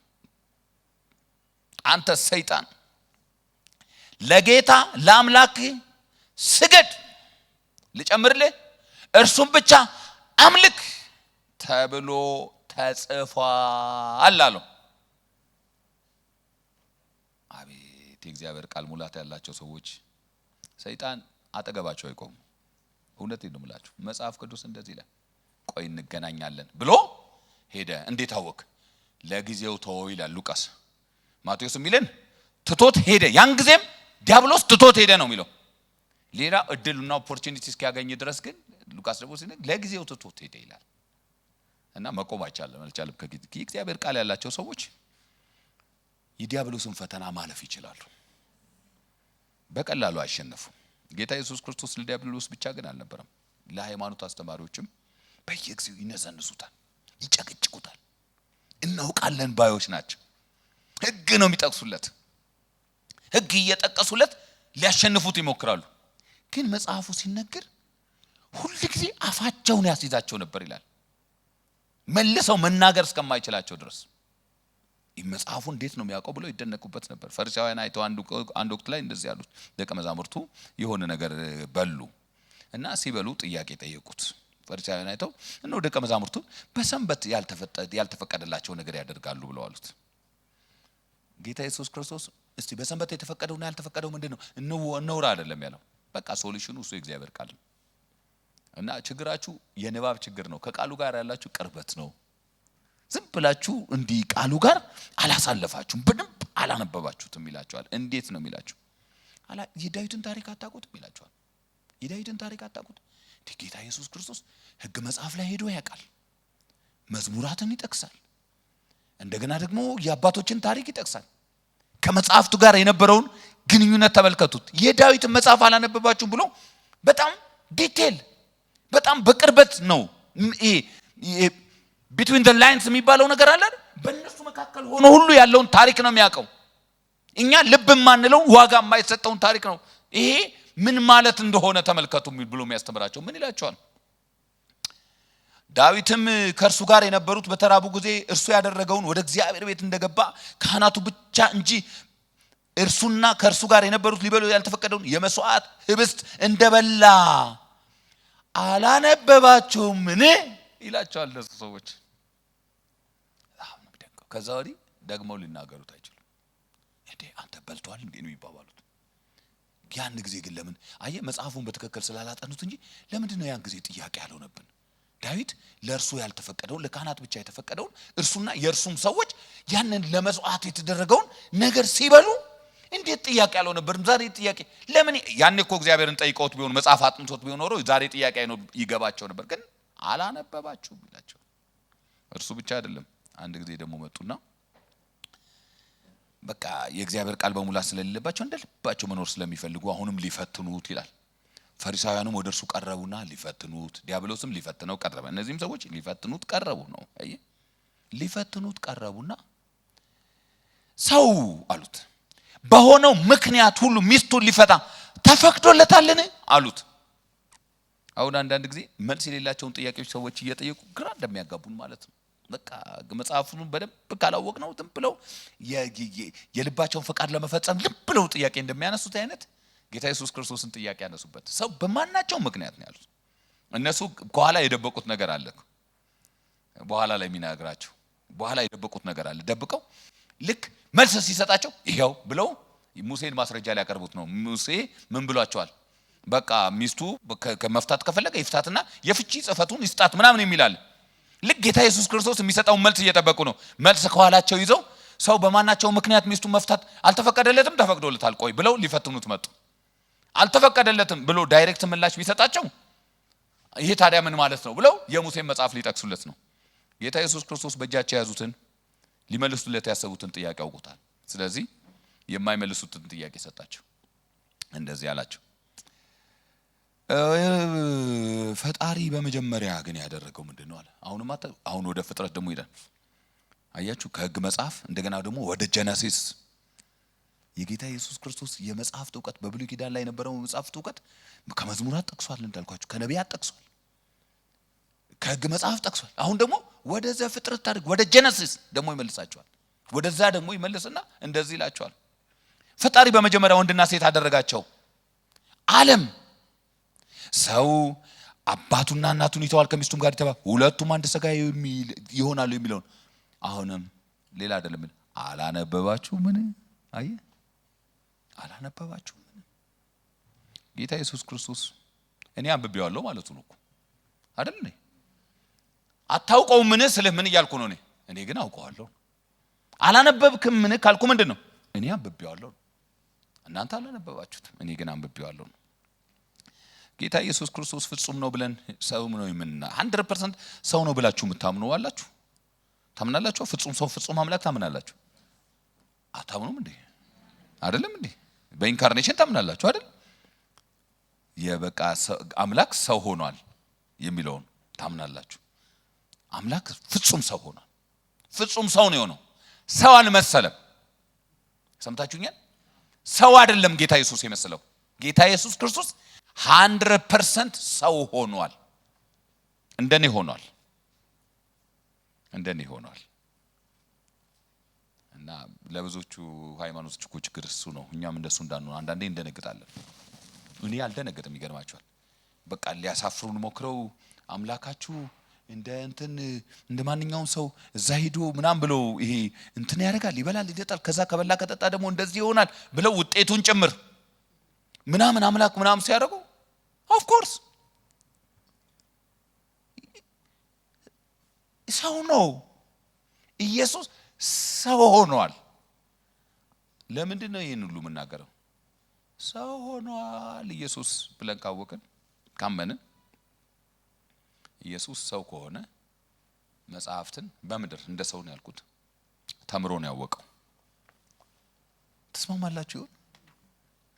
አንተ ሰይጣን ለጌታ ለአምላክህ ስገድ፣ ልጨምርልህ፣ እርሱን ብቻ አምልክ ተብሎ ተጽፏል አለው። አቤት የእግዚአብሔር ቃል ሙላት ያላቸው ሰዎች ሰይጣን አጠገባቸው አይቆሙም። እውነቴን ነው የምላችሁ። መጽሐፍ ቅዱስ እንደዚህ ይላል፣ ቆይ እንገናኛለን ብሎ ሄደ። እንዴት አወቅ? ለጊዜው ተወው ይላል ሉቃስ። ማቴዎስ የሚለን ትቶት ሄደ። ያን ጊዜም ዲያብሎስ ትቶት ሄደ ነው የሚለው። ሌላ እድሉና opportunity እስኪያገኝ ድረስ ግን ሉቃስ ደግሞ ሲል ለጊዜው ትቶት ሄደ ይላል። እና መቆም አልቻለም። የእግዚአብሔር ቃል ያላቸው ሰዎች የዲያብሎስን ፈተና ማለፍ ይችላሉ። በቀላሉ አይሸነፉም። ጌታ ኢየሱስ ክርስቶስ ለዲያብሎስ ብቻ ግን አልነበረም። ለሃይማኖት አስተማሪዎችም በየጊዜው ይነዘንዙታል፣ ይጨቅጭቁታል። እናውቃለን ባዮች ናቸው። ሕግ ነው የሚጠቅሱለት። ሕግ እየጠቀሱለት ሊያሸንፉት ይሞክራሉ። ግን መጽሐፉ ሲነገር ሁል ጊዜ አፋቸውን ያስይዛቸው ነበር ይላል። መልሰው መናገር እስከማይችላቸው ድረስ። ይህ መጽሐፉ እንዴት ነው የሚያውቀው ብለው ይደነቁበት ነበር። ፈሪሳውያን አይተው አንድ ወቅት ላይ እንደዚህ ያሉት ደቀ መዛሙርቱ የሆነ ነገር በሉ እና ሲበሉ ጥያቄ ጠየቁት። ፈሪሳውያን አይተው እነሆ ደቀ መዛሙርቱ በሰንበት ያልተፈቀደላቸው ነገር ያደርጋሉ ብለው አሉት። ጌታ ኢየሱስ ክርስቶስ እስቲ በሰንበት የተፈቀደውና ያልተፈቀደው ምንድነው? እንውራ አይደለም ያለው። በቃ solution ኑ እሱ የእግዚአብሔር ቃል ነው። እና ችግራችሁ የንባብ ችግር ነው። ከቃሉ ጋር ያላችሁ ቅርበት ነው። ዝም ብላችሁ እንዲህ ቃሉ ጋር አላሳለፋችሁም፣ በደንብ አላነበባችሁትም ይላችኋል። እንዴት ነው የሚላችሁ? የዳዊትን ታሪክ አታውቁትም ይላችኋል። የዳዊትን ታሪክ አታውቁት? እንዴ ጌታ ኢየሱስ ክርስቶስ ሕግ መጽሐፍ ላይ ሄዶ ያውቃል። መዝሙራትን ይጠቅሳል። እንደገና ደግሞ የአባቶችን ታሪክ ይጠቅሳል። ከመጽሐፍቱ ጋር የነበረውን ግንኙነት ተመልከቱት። የዳዊትን መጽሐፍ አላነበባችሁም ብሎ በጣም detail በጣም በቅርበት ነው። ይሄ between the lines የሚባለው ነገር አለ አይደል? በእነሱ መካከል ሆኖ ሁሉ ያለውን ታሪክ ነው የሚያውቀው። እኛ ልብ የማንለው ዋጋ የማይሰጠውን ታሪክ ነው። ይሄ ምን ማለት እንደሆነ ተመልከቱ ብሎ የሚያስተምራቸው ምን ይላቸዋል? ዳዊትም ከእርሱ ጋር የነበሩት በተራቡ ጊዜ እርሱ ያደረገውን ወደ እግዚአብሔር ቤት እንደገባ ካህናቱ ብቻ እንጂ እርሱና ከእርሱ ጋር የነበሩት ሊበሉ ያልተፈቀደውን የመስዋዕት ህብስት እንደበላ አላነበባችሁምን ይላቸዋል። እነሱ ሰዎች በጣም ነው የሚደንቀው። ከዛ ወዲህ ደግመው ሊናገሩት አይችሉም። እንዴ አንተ በልቷል እንዴ ነው የሚባባሉት። ያን ጊዜ ግን ለምን አየህ፣ መጽሐፉን በትክክል ስላላጠኑት እንጂ ለምንድን ነው ያን ጊዜ ጥያቄ ያልሆነብን? ዳዊት ለእርሱ ያልተፈቀደውን ለካህናት ብቻ የተፈቀደውን እርሱና የእርሱም ሰዎች ያንን ለመስዋዕት የተደረገውን ነገር ሲበሉ እንዴት ጥያቄ ያልሆነበርም? ዛሬ ጥያቄ ለምን? ያኔ እኮ እግዚአብሔርን ጠይቀውት ቢሆን መጽሐፍ አጥንቶት ቢሆን ኖሮ ዛሬ ጥያቄ አይኖር ይገባቸው ነበር። ግን አላነበባችሁም ይላቸው። እርሱ ብቻ አይደለም። አንድ ጊዜ ደግሞ መጡና በቃ የእግዚአብሔር ቃል በሙላት ስለሌለባቸው እንደ ልባቸው መኖር ስለሚፈልጉ አሁንም ሊፈትኑት ይላል። ፈሪሳውያኑም ወደ እርሱ ቀረቡና ሊፈትኑት፣ ዲያብሎስም ሊፈትነው ቀረበ። እነዚህም ሰዎች ሊፈትኑት ቀረቡ ነው። አየህ፣ ሊፈትኑት ቀረቡና ሰው አሉት በሆነው ምክንያት ሁሉ ሚስቱን ሊፈታ ተፈቅዶለታልን አሉት። አሁን አንዳንድ ጊዜ መልስ የሌላቸውን ጥያቄዎች ሰዎች እየጠየቁ ግራ እንደሚያጋቡን ማለት ነው። በቃ መጽሐፉን በደንብ ካላወቅነው ዝም ብለው የልባቸውን ፈቃድ ለመፈጸም ልብ ብለው ጥያቄ እንደሚያነሱት አይነት ጌታ ኢየሱስ ክርስቶስን ጥያቄ ያነሱበት። ሰው በማናቸው ምክንያት ነው ያሉት። እነሱ ከኋላ የደበቁት ነገር አለ። በኋላ ላይ የሚናገራቸው በኋላ የደበቁት ነገር አለ። ደብቀው ልክ መልስ ሲሰጣቸው ይሄው ብለው ሙሴን ማስረጃ ሊያቀርቡት ነው። ሙሴ ምን ብሏቸዋል? በቃ ሚስቱ ከመፍታት ከፈለገ ይፍታትና የፍቺ ጽፈቱን ይስጣት ምናምን የሚል አለ። ልክ ጌታ ኢየሱስ ክርስቶስ የሚሰጠውን መልስ እየጠበቁ ነው። መልስ ከኋላቸው ይዘው ሰው በማናቸው ምክንያት ሚስቱን መፍታት አልተፈቀደለትም፣ ተፈቅዶለታል፣ ቆይ ብለው ሊፈትኑት መጡ። አልተፈቀደለትም ብሎ direct ምላሽ ቢሰጣቸው ይሄ ታዲያ ምን ማለት ነው ብለው የሙሴን መጽሐፍ ሊጠቅሱለት ነው። ጌታ ኢየሱስ ክርስቶስ በእጃቸው የያዙትን ሊመልሱለት ያሰቡትን ጥያቄ ያውቁታል። ስለዚህ የማይመልሱትን ጥያቄ ሰጣቸው። እንደዚህ አላቸው፣ ፈጣሪ በመጀመሪያ ግን ያደረገው ምንድን ነው አለ። አሁንማ አሁን ወደ ፍጥረት ደግሞ ይላል። አያችሁ፣ ከሕግ መጽሐፍ እንደገና ደግሞ ወደ Genesis። የጌታ ኢየሱስ ክርስቶስ የመጽሐፍት እውቀት፣ በብሉይ ኪዳን ላይ የነበረው መጽሐፍት እውቀት ከመዝሙራት ጠቅሷል፣ እንዳልኳችሁ ከነቢያት ጠቅሷል፣ ከሕግ መጽሐፍ ጠቅሷል። አሁን ደግሞ ወደ ዘፍጥረት ታሪክ፣ ወደ Genesis ደግሞ ይመልሳቸዋል። ወደዛ ደግሞ ይመልስና እንደዚህ ይላቸዋል። ፈጣሪ በመጀመሪያ ወንድና ሴት አደረጋቸው። ዓለም ሰው አባቱና እናቱን ይተዋል፣ ከሚስቱም ጋር ይተባል፣ ሁለቱም አንድ ሥጋ ይሆናሉ የሚለውን አሁንም ሌላ አይደለም። አላነበባችሁ ምን? አየህ፣ አላነበባችሁ ምን? ጌታ ኢየሱስ ክርስቶስ እኔ አንብቤዋለሁ ማለቱ ነው እኮ፣ አይደል እንዴ? አታውቀውም ምን ስልህ ምን እያልኩ ነው? እኔ ግን አውቀዋለሁ። አላነበብክም ምን ካልኩ ምንድን ነው? እኔ አንብቤዋለሁ። እናንተ አላነበባችሁትም፣ እኔ ግን አንብቤዋለሁ ነው። ጌታ ኢየሱስ ክርስቶስ ፍጹም ነው ብለን ሰው ነው የምና 100% ሰው ነው ብላችሁ የምታምኑ አላችሁ? ታምናላችሁ? ፍጹም ሰው ፍጹም አምላክ ታምናላችሁ? አታምኑም እንዴ? አይደለም እንዴ? በ incarnation ታምናላችሁ አይደል? የበቃ አምላክ ሰው ሆኗል የሚለውን ታምናላችሁ። አምላክ ፍጹም ሰው ሆኗል። ፍጹም ሰው ነው የሆነው። ሰው አልመሰለም። ሰምታችሁኛል? ሰው አይደለም ጌታ ኢየሱስ የመሰለው። ጌታ ኢየሱስ ክርስቶስ 100% ሰው ሆኗል። እንደኔ ሆኗል። እንደኔ ሆኗል። እና ለብዙዎቹ ሃይማኖቶች እኮ ችግር እሱ ነው። እኛም እንደሱ እንዳንሆን አንዳንዴ እንደነግጣለን። እኔ አልደነግጥም፣ ይገርማችኋል። በቃ ሊያሳፍሩን ሞክረው አምላካችሁ እንደ እንትን እንደ ማንኛውም ሰው እዛ ሄዶ ምናምን ብለው ይሄ እንትን ያደርጋል፣ ይበላል፣ ይጠጣል፣ ከዛ ከበላ ከጠጣ ደግሞ እንደዚህ ይሆናል ብለው ውጤቱን ጭምር ምናምን አምላክ ምናምን ሲያደርጉ of course ሰው ነው። ኢየሱስ ሰው ሆኗል። ለምንድን ነው ይህን ሁሉ የምናገረው? ሰው ሆኗል ኢየሱስ ብለን ካወቅን፣ ካመንን፣ ኢየሱስ ሰው ከሆነ መጽሐፍትን በምድር እንደ ሰው ነው ያልኩት ተምሮ ነው ያወቀው። ትስማማላችሁ? ይሆን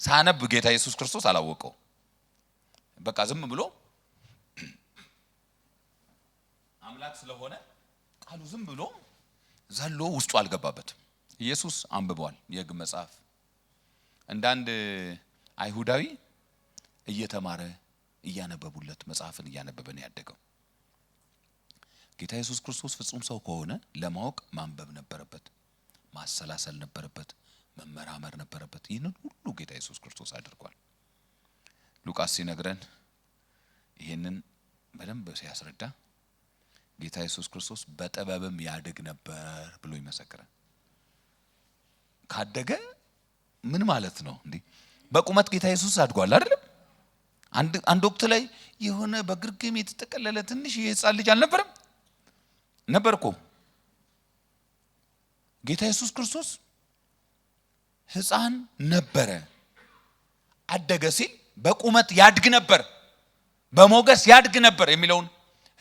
ሳነብ ጌታ ኢየሱስ ክርስቶስ አላወቀው። በቃ ዝም ብሎ አምላክ ስለሆነ ቃሉ ዝም ብሎ ዘሎ ውስጡ አልገባበትም። ኢየሱስ አንብቧል የሕግ መጽሐፍ፣ እንደ አንድ አይሁዳዊ እየተማረ፣ እያነበቡለት፣ መጽሐፍን እያነበበ ነው ያደገው። ጌታ ኢየሱስ ክርስቶስ ፍጹም ሰው ከሆነ ለማወቅ ማንበብ ነበረበት፣ ማሰላሰል ነበረበት፣ መመራመር ነበረበት። ይህንን ሁሉ ጌታ ኢየሱስ ክርስቶስ አድርጓል። ሉቃስ ሲነግረን ይህንን በደንብ ሲያስረዳ ጌታ ኢየሱስ ክርስቶስ በጥበብም ያድግ ነበር ብሎ ይመሰክራል። ካደገ ምን ማለት ነው እንዴ? በቁመት ጌታ ኢየሱስ አድጓል አይደለም? አንድ ወቅት ላይ የሆነ በግርግም የተጠቀለለ ትንሽ የህፃን ልጅ አልነበረም? ነበር እኮ። ጌታ ኢየሱስ ክርስቶስ ህፃን ነበረ። አደገ ሲል በቁመት ያድግ ነበር፣ በሞገስ ያድግ ነበር የሚለውን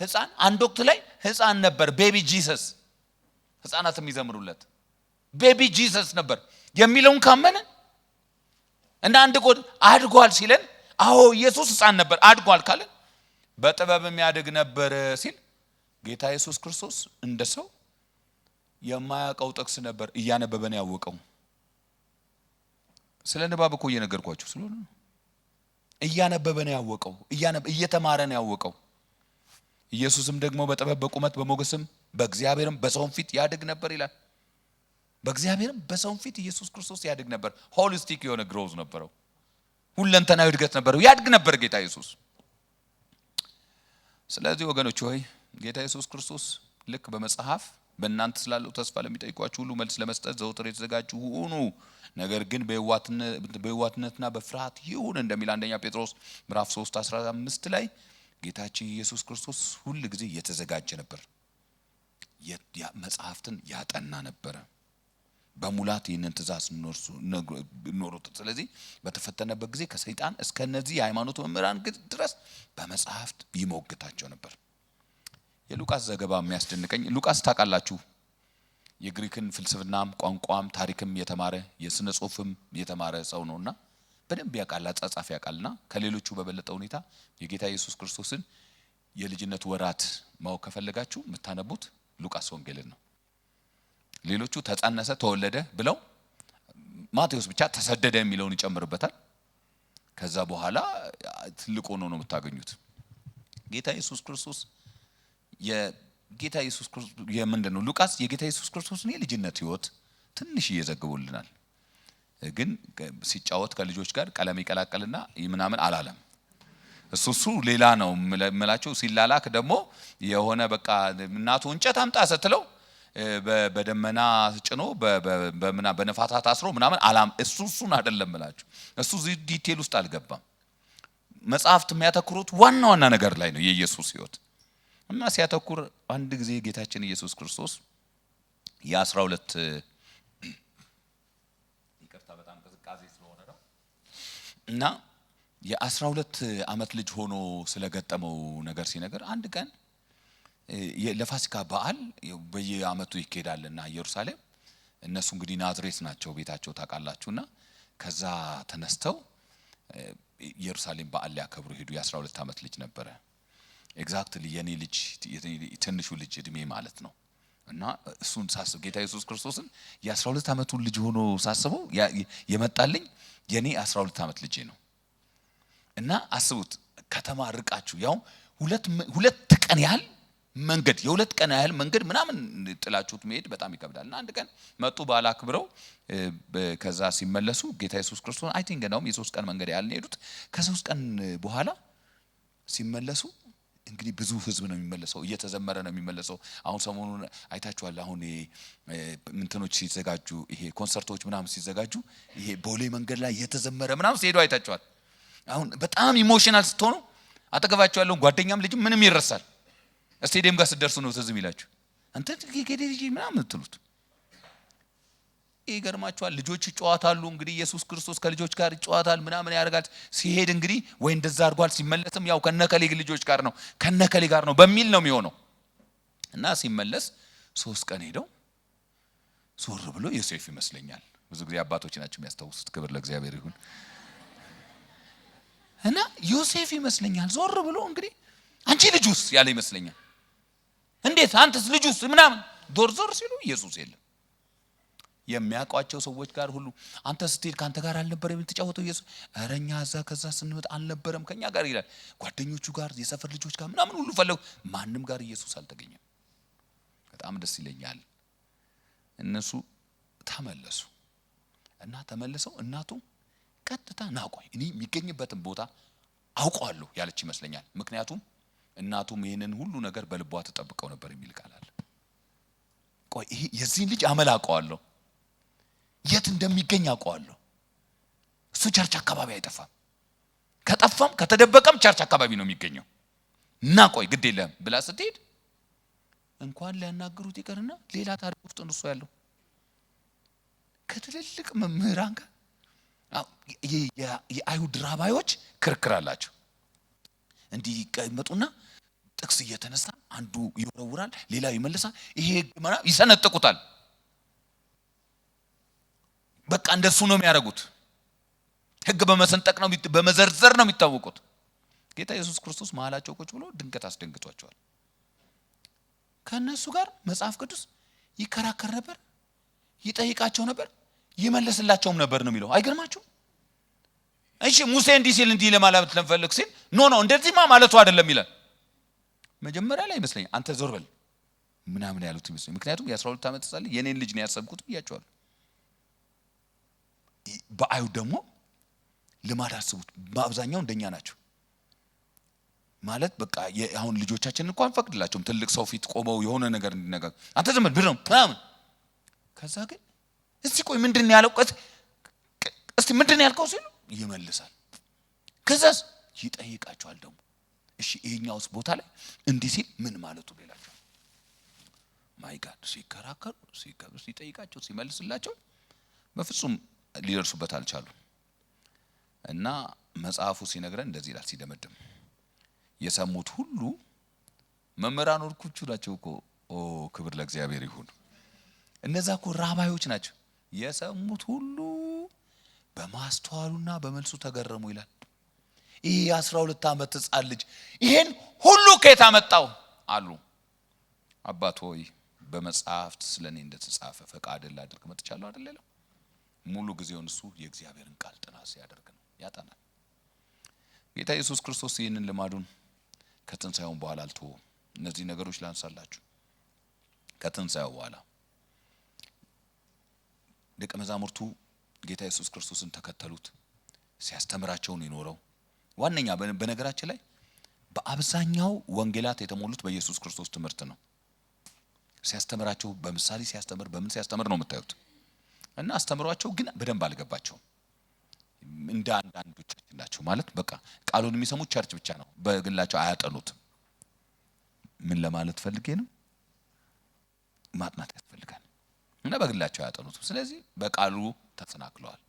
ህፃን አንድ ወቅት ላይ ህፃን ነበር፣ baby Jesus፣ ህፃናት የሚዘምሩለት baby Jesus ነበር የሚለውን ካመነ እና አንድ ጎድ አድጓል ሲለን፣ አዎ ኢየሱስ ህፃን ነበር አድጓል ካለን፣ በጥበብም ያድግ ነበር ሲል ጌታ ኢየሱስ ክርስቶስ እንደ ሰው የማያውቀው ጥቅስ ነበር፣ እያነበበ ነው ያወቀው። ስለ ንባብ እኮ እየነገርኳችሁ ስለሆነ ነው። እያነበበ ነው ያወቀው፣ እየተማረ ነው ያወቀው። ኢየሱስም ደግሞ በጥበብ፣ በቁመት፣ በሞገስም፣ በእግዚአብሔርም በሰውም ፊት ያድግ ነበር ይላል። በእግዚአብሔርም በሰውም ፊት ኢየሱስ ክርስቶስ ያድግ ነበር። Holistic የሆነ growth ነበረው። ሁለንተናዊ እድገት ነበረው። ያድግ ነበር ጌታ ኢየሱስ። ስለዚህ ወገኖች ሆይ፣ ጌታ ኢየሱስ ክርስቶስ ልክ በመጽሐፍ በእናንተ ስላለው ተስፋ ለሚጠይቋችሁ ሁሉ መልስ ለመስጠት ዘውትር የተዘጋጁ ሁኑ፣ ነገር ግን በየዋህነትና በፍርሃት ይሁን እንደሚል አንደኛ ጴጥሮስ ምዕራፍ 3 15 ላይ ጌታችን ኢየሱስ ክርስቶስ ሁል ጊዜ የተዘጋጀ ነበር። መጽሐፍትን ያጠና ነበረ። በሙላት ይህንን ትእዛዝ ኖሩት። ስለዚህ በተፈተነበት ጊዜ ከሰይጣን እስከነዚህ የሃይማኖት መምህራን ድረስ በመጽሐፍት ይሞግታቸው ነበር። የሉቃስ ዘገባ የሚያስደንቀኝ፣ ሉቃስ ታውቃላችሁ የግሪክን ፍልስፍናም ቋንቋም ታሪክም የተማረ፣ የስነ ጽሁፍም የተማረ ሰው ነውና በደንብ ያውቃል፣ አጻጻፍ ያውቃልና ከሌሎቹ በበለጠ ሁኔታ የጌታ ኢየሱስ ክርስቶስን የልጅነት ወራት ማወቅ ከፈለጋችሁ የምታነቡት ሉቃስ ወንጌልን ነው። ሌሎቹ ተጸነሰ፣ ተወለደ ብለው፣ ማቴዎስ ብቻ ተሰደደ የሚለውን ይጨምርበታል። ከዛ በኋላ ትልቅ ሆኖ ነው የምታገኙት። ጌታ ኢየሱስ ክርስቶስ የጌታ ኢየሱስ ክርስቶስ የምንድን ነው፣ ሉቃስ የጌታ ኢየሱስ ክርስቶስን የልጅነት ህይወት ትንሽ እየዘግቡልናል። ግን ሲጫወት ከልጆች ጋር ቀለም ይቀላቀልና ምናምን አላለም። እሱ ሌላ ነው የምላቸው። ሲላላክ ደግሞ የሆነ በቃ እናቱ እንጨት አምጣ ስትለው በደመና ጭኖ በምና በነፋሳት አስሮ ምናምን አላም። እሱን አይደለም እላችሁ። እሱ እዚህ detail ውስጥ አልገባም። መጽሐፍት የሚያተኩሩት ዋና ዋና ነገር ላይ ነው የኢየሱስ ህይወት። እና ሲያተኩር አንድ ጊዜ ጌታችን ኢየሱስ ክርስቶስ የ12፣ ይቅርታ፣ በጣም ቅዝቃዜ ስለሆነ ነው፣ እና የ12 ዓመት ልጅ ሆኖ ስለገጠመው ነገር ሲነገር፣ አንድ ቀን ለፋሲካ በዓል በየዓመቱ ይካሄዳልና ኢየሩሳሌም፣ እነሱ እንግዲህ ናዝሬት ናቸው ቤታቸው ታውቃላችሁና ከዛ ተነስተው ኢየሩሳሌም በዓል ሊያከብሩ ሄዱ። የ12 ዓመት ልጅ ነበረ። Exactly የኔ ልጅ፣ ትንሹ ልጅ እድሜ ማለት ነው። እና እሱን ሳስብ፣ ጌታ ኢየሱስ ክርስቶስን የ12 ዓመቱን ልጅ ሆኖ ሳስበው የመጣልኝ የኔ 12 ዓመት ልጄ ነው። እና አስቡት፣ ከተማ ርቃችሁ ያው 2 ቀን ያህል መንገድ፣ የ2 ቀን ያህል መንገድ ምናምን ጥላችሁት መሄድ በጣም ይከብዳል። እና አንድ ቀን መጡ በዓል አክብረው፣ ከዛ ሲመለሱ ጌታ ኢየሱስ ክርስቶስ I think እንደውም የ3 ቀን መንገድ ያህል ነው የሄዱት። ከ3 ቀን በኋላ ሲመለሱ እንግዲህ ብዙ ህዝብ ነው የሚመለሰው፣ እየተዘመረ ነው የሚመለሰው። አሁን ሰሞኑን አይታችኋል። አሁን ይሄ ምንትኖች ሲዘጋጁ፣ ይሄ ኮንሰርቶች ምናምን ሲዘጋጁ፣ ይሄ ቦሌ መንገድ ላይ እየተዘመረ ምናምን ሲሄዱ አይታችኋል። አሁን በጣም emotional ስትሆኑ አጠገባችሁ ያለውን ጓደኛም ልጅም ምንም ይረሳል። ስቴዲየም ጋር ስትደርሱ ነው ትዝ የሚላችሁ፣ አንተ ጌዴ ልጅ ምናምን የምትሉት። ይገርማችኋል። ልጆች ይጫወታሉ። እንግዲህ ኢየሱስ ክርስቶስ ከልጆች ጋር ይጫወታል፣ ምናምን ያደርጋል። ሲሄድ እንግዲህ ወይ እንደዛ አድርጓል። ሲመለስም ያው ከነከሌ ልጆች ጋር ነው፣ ከነከሌ ጋር ነው በሚል ነው የሚሆነው። እና ሲመለስ 3 ቀን ሄደው ዞር ብሎ ዮሴፍ ይመስለኛል። ብዙ ጊዜ አባቶች ናቸው የሚያስታውሱት። ክብር ለእግዚአብሔር ይሁን። እና ዮሴፍ ይመስለኛል ዞር ብሎ እንግዲህ አንቺ ልጁስ ያለ ይመስለኛል። እንዴት አንተስ ልጁስ ምናምን፣ ዞር ዞር ሲሉ ኢየሱስ የለም። የሚያውቋቸው ሰዎች ጋር ሁሉ አንተ ስትሄድ ከአንተ ጋር አልነበረም የምትጫወተው ኢየሱስ? ኧረ እኛ እዛ ከዛ ስንመጣ አልነበረም ከኛ ጋር ይላል። ጓደኞቹ ጋር፣ የሰፈር ልጆች ጋር ምናምን ሁሉ ፈለጉ። ማንም ጋር ኢየሱስ አልተገኘም። በጣም ደስ ይለኛል። እነሱ ተመለሱ እና ተመልሰው እናቱ ቀጥታ ና ቆይ እኔ የሚገኝበትን ቦታ አውቀዋለሁ ያለች ይመስለኛል። ምክንያቱም እናቱም ይህንን ሁሉ ነገር በልቧ ትጠብቀው ነበር የሚል ቃል አለ። ቆይ ይሄ የዚህን ልጅ አመል አውቀዋለሁ፣ የት እንደሚገኝ አውቀዋለሁ። እሱ church አካባቢ አይጠፋም። ከጠፋም ከተደበቀም church አካባቢ ነው የሚገኘው። እና ቆይ ግድ የለም ብላ ስትሄድ እንኳን ሊያናግሩት ይቅርና ሌላ ታሪክ ውስጥ እሱ ያለው ከትልልቅ መምህራን ጋር፣ የአይሁድ ራባዮች ክርክር አላቸው። እንዲህ ይቀመጡና ጥቅስ እየተነሳ አንዱ ይወረውራል፣ ሌላው ይመልሳል። ይሄ ህግ ምናምን ይሰነጥቁታል። በቃ እንደሱ ነው የሚያደርጉት። ህግ በመሰንጠቅ ነው፣ በመዘርዘር ነው የሚታወቁት። ጌታ ኢየሱስ ክርስቶስ መሀላቸው ቁጭ ብሎ ድንገት አስደንግጧቸዋል። ከእነሱ ጋር መጽሐፍ ቅዱስ ይከራከር ነበር፣ ይጠይቃቸው ነበር፣ ይመልስላቸውም ነበር ነው የሚለው። አይገርማችሁም? እሺ ሙሴ እንዲህ ሲል እንዲህ ለማለት ለምፈልግ ሲል no, no፣ እንደዚህማ ማለቱ አይደለም ይላል። መጀመሪያ ላይ ይመስለኛል አንተ ዞር በል ምናምን ያሉት ይመስለኛል። ምክንያቱም የ12 ዓመት ህጻን ልጅ የኔን ልጅ ነው ያሰብኩት ብያቸዋለሁ። በአይሁድ ደግሞ ልማድ አስቡት፣ በአብዛኛው እንደኛ ናቸው። ማለት በቃ አሁን ልጆቻችንን እንኳን አንፈቅድላቸውም ትልቅ ሰው ፊት ቆመው የሆነ ነገር እንዲነጋገር፣ አንተ ዝም በል ነው ምናምን። ከዛ ግን እስቲ ቆይ ምንድን ነው ያለው? እስቲ ምንድን ነው ያልከው ሲሉ ይመልሳል። ከዛስ ይጠይቃቸዋል ደግሞ፣ እሺ ይሄኛውስ ቦታ ላይ እንዲህ ሲል ምን ማለቱ ነው ይላቸዋል። My God፣ ሲከራከሩ፣ ሲጠይቃቸው፣ ሲመልስላቸው በፍጹም ሊደርሱበት አልቻሉ። እና መጽሐፉ ሲነግረን እንደዚህ ይላል ሲደመድም፣ የሰሙት ሁሉ መምህራኖቹ ናቸው እኮ። ኦ ክብር ለእግዚአብሔር ይሁን። እነዛ እኮ ራባዮች ናቸው። የሰሙት ሁሉ በማስተዋሉና በመልሱ ተገረሙ ይላል። ይህ የ12 ዓመት ሕፃን ልጅ ይሄን ሁሉ ከየት አመጣው አሉ። አባት ሆይ፣ በመጽሐፍት ስለ እኔ እንደተጻፈ ፈቃድህን ላደርግ መጥቻለሁ አይደል ያለው። ሙሉ ጊዜውን እሱ የእግዚአብሔርን ቃል ጥናት ሲያደርግ ነው፣ ያጠናል። ጌታ ኢየሱስ ክርስቶስ ይህንን ልማዱን ከትንሣኤው በኋላ አልተወውም። እነዚህ ነገሮች ላንሳላችሁ። ከትንሣኤው በኋላ ደቀ መዛሙርቱ ጌታ ኢየሱስ ክርስቶስን ተከተሉት። ሲያስተምራቸው ነው የኖረው። ዋነኛ በነገራችን ላይ በአብዛኛው ወንጌላት የተሞሉት በኢየሱስ ክርስቶስ ትምህርት ነው። ሲያስተምራቸው በምሳሌ ሲያስተምር፣ በምን ሲያስተምር ነው የምታዩት። እና አስተምሯቸው ግን በደንብ አልገባቸውም። እንደ አንዳንዶቻችን ናቸው ማለት፣ በቃ ቃሉን የሚሰሙት church ብቻ ነው፣ በግላቸው አያጠኑትም። ምን ለማለት ፈልጌ ነው? ማጥናት ያስፈልጋል። እና በግላቸው አያጠኑትም። ስለዚህ በቃሉ ተሰናክለዋል።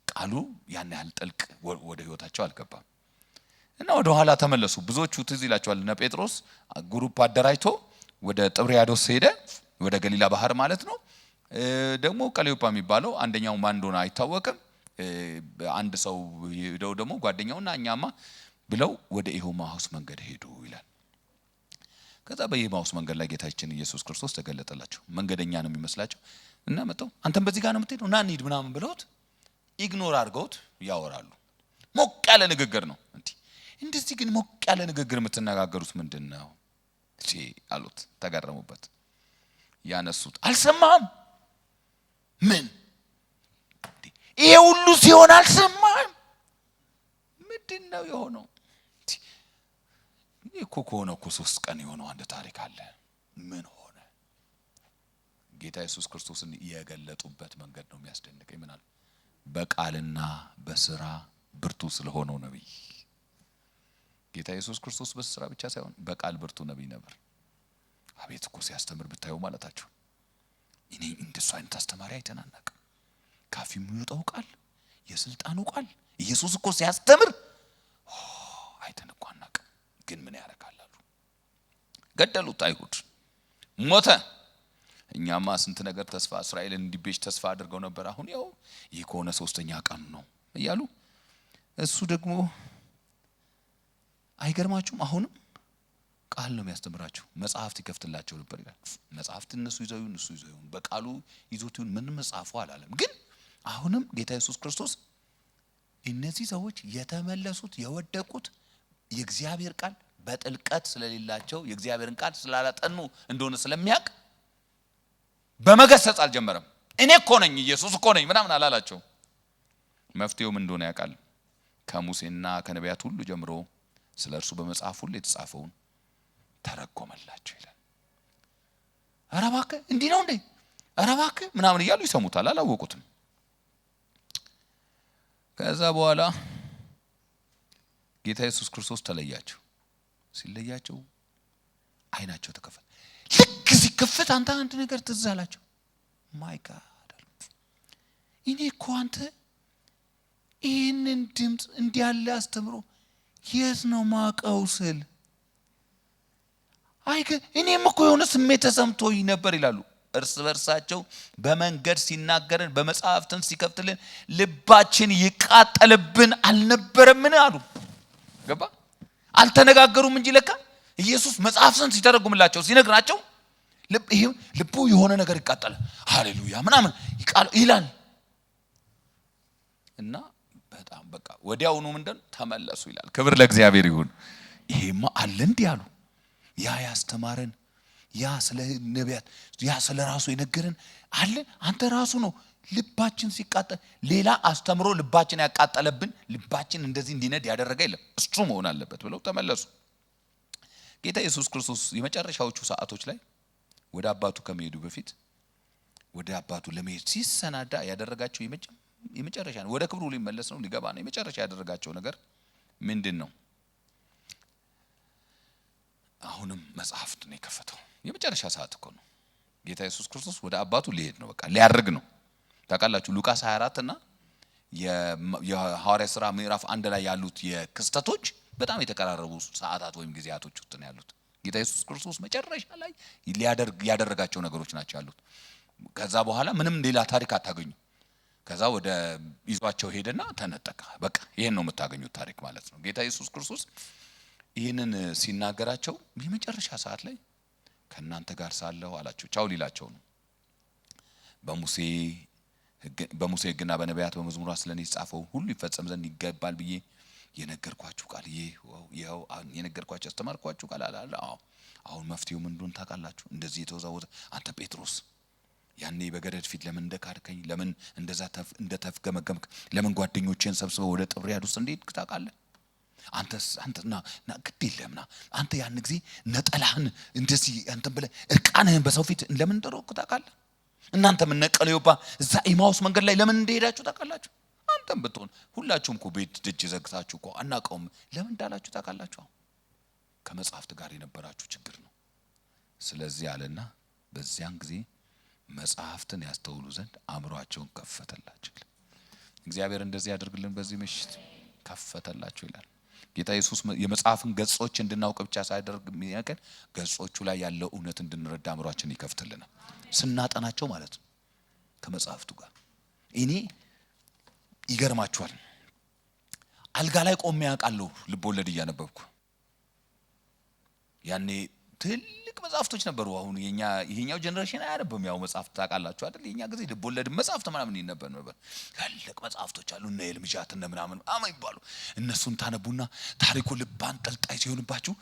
ቃሉ ያን ያህል ጥልቅ ወደ ህይወታቸው አልገባም። እና ወደ ኋላ ተመለሱ። ብዙዎቹ ትዝ ይላቸዋል። እነ ጴጥሮስ group አደራጅቶ ወደ ጥብርያዶስ ሄደ፣ ወደ ገሊላ ባህር ማለት ነው። ደግሞ ቀሌዮጳ የሚባለው አንደኛው ማን እንደሆነ አይታወቅም። አንድ ሰው ሄደው ደግሞ ጓደኛውና እኛማ ብለው ወደ ኤማሁስ መንገድ ሄዱ ይላል። ከዛ በኤማሁስ መንገድ ላይ ጌታችን ኢየሱስ ክርስቶስ ተገለጠላቸው። መንገደኛ ነው የሚመስላቸው እና መጥተው አንተም በዚህ ጋር ነው የምትሄደው፣ ና እንሂድ ምናምን ብለውት ignore አድርገውት ያወራሉ። ሞቅ ያለ ንግግር ነው። እንዲህ እንደዚህ ግን ሞቅ ያለ ንግግር የምትነጋገሩት ምንድን ነው አሉት። ተገረሙበት። ያነሱት አልሰማህም? ምን ይሄ ሁሉ ሲሆን አልሰማህም? ምንድን ነው የሆነው? ይህ እኮ ከሆነ እኮ 3 ቀን የሆነው አንድ ታሪክ አለ። ምን ሆነ? ጌታ ኢየሱስ ክርስቶስን የገለጡበት መንገድ ነው የሚያስደንቀኝ። ምን አሉ? በቃልና በስራ ብርቱ ስለሆነው ነቢይ። ጌታ ኢየሱስ ክርስቶስ በስራ ብቻ ሳይሆን በቃል ብርቱ ነቢይ ነበር። አቤት እኮ ሲያስተምር ብታዩ ማለታቸው። እኔ እንደሱ አይነት አስተማሪ አይተን አናውቅም። ካፉ የሚወጣው ቃል፣ የስልጣኑ ቃል፣ ኢየሱስ እኮ ሲያስተምር አይተን እኮ አናውቅም። ግን ምን ያደርጋል አሉ። ገደሉት አይሁድ። ሞተ። እኛማ ስንት ነገር ተስፋ፣ እስራኤልን እንዲቤዥ ተስፋ አድርገው ነበር። አሁን ያው ይህ ከሆነ ሶስተኛ ቀኑ ነው እያሉ፣ እሱ ደግሞ አይገርማችሁም? አሁንም ቃል ነው የሚያስተምራቸው። መጽሐፍት ይከፍትላቸው ነበር ይላል። መጽሐፍት እነሱ ይዘው ይሁን፣ እሱ ይዘው ይሁን፣ በቃሉ ይዞት ይሁን፣ ምንም መጽሐፉ አላለም። ግን አሁንም ጌታ ኢየሱስ ክርስቶስ እነዚህ ሰዎች የተመለሱት፣ የወደቁት የእግዚአብሔር ቃል በጥልቀት ስለሌላቸው፣ የእግዚአብሔርን ቃል ስላላጠኑ እንደሆነ ስለሚያውቅ በመገሰጽ አልጀመረም። እኔ እኮ ነኝ፣ ኢየሱስ እኮ ነኝ ምናምን አላላቸውም። መፍትሄው ምን እንደሆነ ያውቃል። ከሙሴና ከነቢያት ሁሉ ጀምሮ ስለ እርሱ በመጽሐፍ ሁሉ የተጻፈውን ተረጎመላቸው ይላል። ኧረ እባክህ እንዲህ ነው እንዴ? ኧረ እባክህ ምናምን እያሉ ይሰሙታል። አላወቁትም። ከዛ በኋላ ጌታ ኢየሱስ ክርስቶስ ተለያቸው። ሲለያቸው አይናቸው ተከፈተ። ልክ ሲከፈት አንተ አንድ ነገር ትዝ አላቸው። My God፣ እኔ እኮ አንተ ይህንን ድምፅ፣ እንዲህ ያለ አስተምሮ የት ነው ማቀው ስል፣ አይ እኔም እኮ የሆነ ስሜት ተሰምቶኝ ነበር ይላሉ። እርስ በርሳቸው በመንገድ ሲናገረን፣ በመጽሐፍትን ሲከፍትልን ልባችን ይቃጠልብን አልነበረምን አሉ። ገባ፣ አልተነጋገሩም እንጂ ለካ ኢየሱስ መጽሐፍትን ሲተረጉምላቸው፣ ሲነግራቸው ልቡ የሆነ ነገር ይቃጠላል። ሃሌሉያ ምናምን ይላል እና በጣም በቃ ወዲያውኑ ምንድን ተመለሱ ይላል። ክብር ለእግዚአብሔር ይሁን። ይሄማ አለ እንዲህ አሉ። ያ ያስተማረን፣ ያ ስለ ነቢያት፣ ያ ስለ ራሱ የነገረን አለ። አንተ ራሱ ነው ልባችን ሲቃጠል፣ ሌላ አስተምሮ ልባችን ያቃጠለብን፣ ልባችን እንደዚህ እንዲነድ ያደረገ የለም፣ እሱ መሆን አለበት ብለው ተመለሱ። ጌታ ኢየሱስ ክርስቶስ የመጨረሻዎቹ ሰዓቶች ላይ ወደ አባቱ ከመሄዱ በፊት፣ ወደ አባቱ ለመሄድ ሲሰናዳ ያደረጋቸው የመጨረሻ ነው። ወደ ክብሩ ሊመለስ ነው፣ ሊገባ ነው። የመጨረሻ ያደረጋቸው ነገር ምንድን ነው? አሁንም መጽሐፍት ነው የከፈተው። የመጨረሻ ሰዓት እኮ ነው። ጌታ ኢየሱስ ክርስቶስ ወደ አባቱ ሊሄድ ነው። በቃ ሊያርግ ነው። ታውቃላችሁ ሉቃስ 24 እና የሐዋርያ ሥራ ምዕራፍ 1 ላይ ያሉት የክስተቶች በጣም የተቀራረቡ ሰዓታት ወይም ጊዜያቶች ውስጥ ነው ያሉት። ጌታ ኢየሱስ ክርስቶስ መጨረሻ ላይ ሊያደርግ ያደረጋቸው ነገሮች ናቸው ያሉት። ከዛ በኋላ ምንም ሌላ ታሪክ አታገኙ። ከዛ ወደ ይዟቸው ሄደና ተነጠቀ። በቃ ይሄን ነው የምታገኙት ታሪክ ማለት ነው። ጌታ ኢየሱስ ክርስቶስ ይህንን ሲናገራቸው የመጨረሻ ሰዓት ላይ ከእናንተ ጋር ሳለሁ አላቸው። ቻው ሊላቸው ነው። በሙሴ ሕግና በነቢያት በመዝሙራት ስለኔ የተጻፈው ሁሉ ይፈጸም ዘንድ ይገባል ብዬ የነገርኳችሁ ቃል ይኸው የነገርኳችሁ ያስተማርኳችሁ ቃል አለ። አዎ አሁን መፍትሄው ምን እንደሆነ ታውቃላችሁ። እንደዚህ የተወዛወዘ አንተ ጴጥሮስ ያኔ በገረድ ፊት ለምን እንደካድከኝ፣ ለምን እንደዛ እንደተፍገመገምክ፣ ለምን ጓደኞቼን ሰብስበው ወደ ጥብርያዶስ እንደሄድክ ታውቃለህ። አንተስ አንተ ና ና ግድ የለም ና አንተ ያን ጊዜ ነጠላህን እንደዚህ አንተን ብለህ እርቃንህን በሰው ፊት ለምን እንደሮጥክ ታውቃለህ። እናንተም እነ ቀለዮጳ እዛ ኤማሁስ መንገድ ላይ ለምን እንደሄዳችሁ ታውቃላችሁ። አንተም ብትሆን ሁላችሁም እኮ ቤት ደጅ ዘግታችሁ እኮ አናውቀውም ለምን እንዳላችሁ ታውቃላችሁ። ከመጽሐፍት ጋር የነበራችሁ ችግር ነው። ስለዚህ አለና በዚያን ጊዜ መጽሐፍትን ያስተውሉ ዘንድ አእምሯቸውን ከፈተላቸው። እግዚአብሔር እንደዚህ ያደርግልን። በዚህ ምሽት ከፈተላቸው ይላል ጌታ ኢየሱስ። የመጽሐፍን ገጾች እንድናውቅ ብቻ ሳያደርግ የሚያቀን ገጾቹ ላይ ያለው እውነት እንድንረዳ አእምሯችን ይከፍትልናል። ስናጠናቸው ማለት ነው ከመጽሐፍቱ ጋር። እኔ ይገርማችኋል፣ አልጋ ላይ ቆሜ አውቃለሁ ልቦለድ እያነበብኩ። ያኔ ትልቅ መጽሐፍቶች ነበሩ። አሁን የኛ ይሄኛው generation አያነብም። ያው መጽሐፍት ታውቃላችሁ አይደል? የኛ ጊዜ ልቦለድ መጽሐፍት ምናምን ይነበብ ነበር። ትልቅ መጽሐፍቶች አሉ፣ እነ ኤልምጃት እነ ምናምን አማ ይባሉ። እነሱን ታነቡና ታሪኩ ልብ አንጠልጣይ ሲሆንባችሁ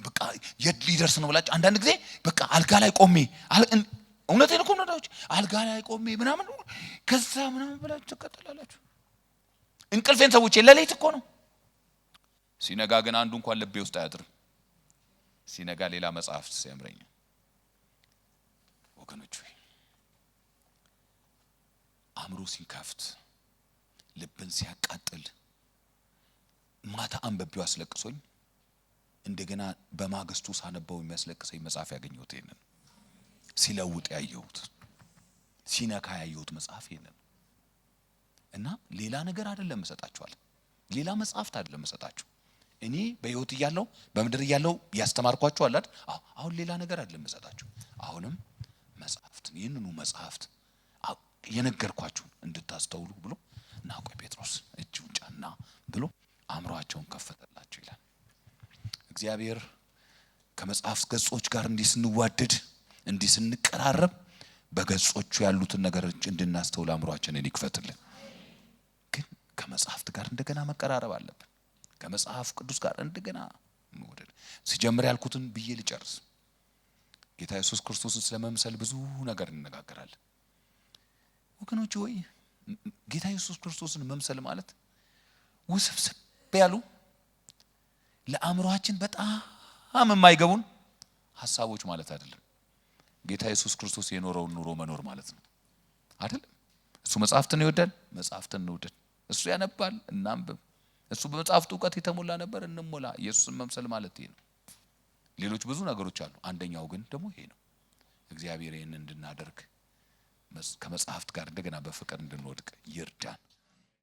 በቃ የት ሊደርስ ነው ብላችሁ አንዳንድ ጊዜ በቃ አልጋ ላይ ቆሜ፣ እውነቴን እኮ ነው፣ አልጋ ላይ ቆሜ ምናምን ከዛ ምናምን ብላችሁ ትቀጥላላችሁ። እንቅልፌን ሰውቼ ሌሊት እኮ ነው። ሲነጋ ግን አንዱ እንኳን ልቤ ውስጥ አያድርም። ሲነጋ ሌላ መጽሐፍ ሲያምረኝ። ወገኖች ሆይ፣ አእምሮ ሲከፍት፣ ልብን ሲያቃጥል፣ ማታ አንብቤው አስለቅሶኝ እንደገና በማግስቱ ሳነበው የሚያስለቅሰኝ መጽሐፍ ያገኘሁት ይሄንን፣ ሲለውጥ ያየሁት፣ ሲነካ ያየሁት መጽሐፍ ይሄንን እና ሌላ ነገር አይደለም እሰጣችኋለሁ። ሌላ መጽሐፍት አይደለም እሰጣችሁ። እኔ በሕይወት እያለሁ በምድር እያለሁ ያስተማርኳችሁ አለ አይደል? አዎ፣ አሁን ሌላ ነገር አይደለም እሰጣችሁ። አሁንም መጽሐፍትን ይህንኑ መጽሐፍት የነገርኳችሁን እንድታስተውሉ ብሎ ና ቆይ ጴጥሮስ እጁን ጫና ብሎ አእምሯቸውን ከፈተላቸው ይላል። እግዚአብሔር ከመጽሐፍ ገጾች ጋር እንዲህ ስንዋደድ፣ እንዲህ ስንቀራረብ በገጾቹ ያሉትን ነገሮች እንድናስተውል አእምሯችንን ይክፈትልን። ግን ከመጽሐፍት ጋር እንደገና መቀራረብ አለብን። ከመጽሐፍ ቅዱስ ጋር እንደገና መውደድ። ሲጀምር ያልኩትን ብዬ ልጨርስ። ጌታ ኢየሱስ ክርስቶስን ስለመምሰል ብዙ ነገር እንነጋገራለን። ወገኖች ሆይ፣ ጌታ ኢየሱስ ክርስቶስን መምሰል ማለት ውስብስብ ያሉ ለአእምሯችን በጣም የማይገቡን ሐሳቦች ማለት አይደለም። ጌታ ኢየሱስ ክርስቶስ የኖረውን ኑሮ መኖር ማለት ነው። አይደለም? እሱ መጽሐፍትን ይወዳል፣ መጽሐፍትን እንውደድ። እሱ ያነባል፣ እናንብብ። እሱ በመጽሐፍቱ እውቀት የተሞላ ነበር፣ እንሞላ። ኢየሱስን መምሰል ማለት ይሄ ነው። ሌሎች ብዙ ነገሮች አሉ። አንደኛው ግን ደግሞ ይሄ ነው። እግዚአብሔር ይሄንን እንድናደርግ ከመጽሐፍት ጋር እንደገና በፍቅር እንድንወድቅ ይርዳን።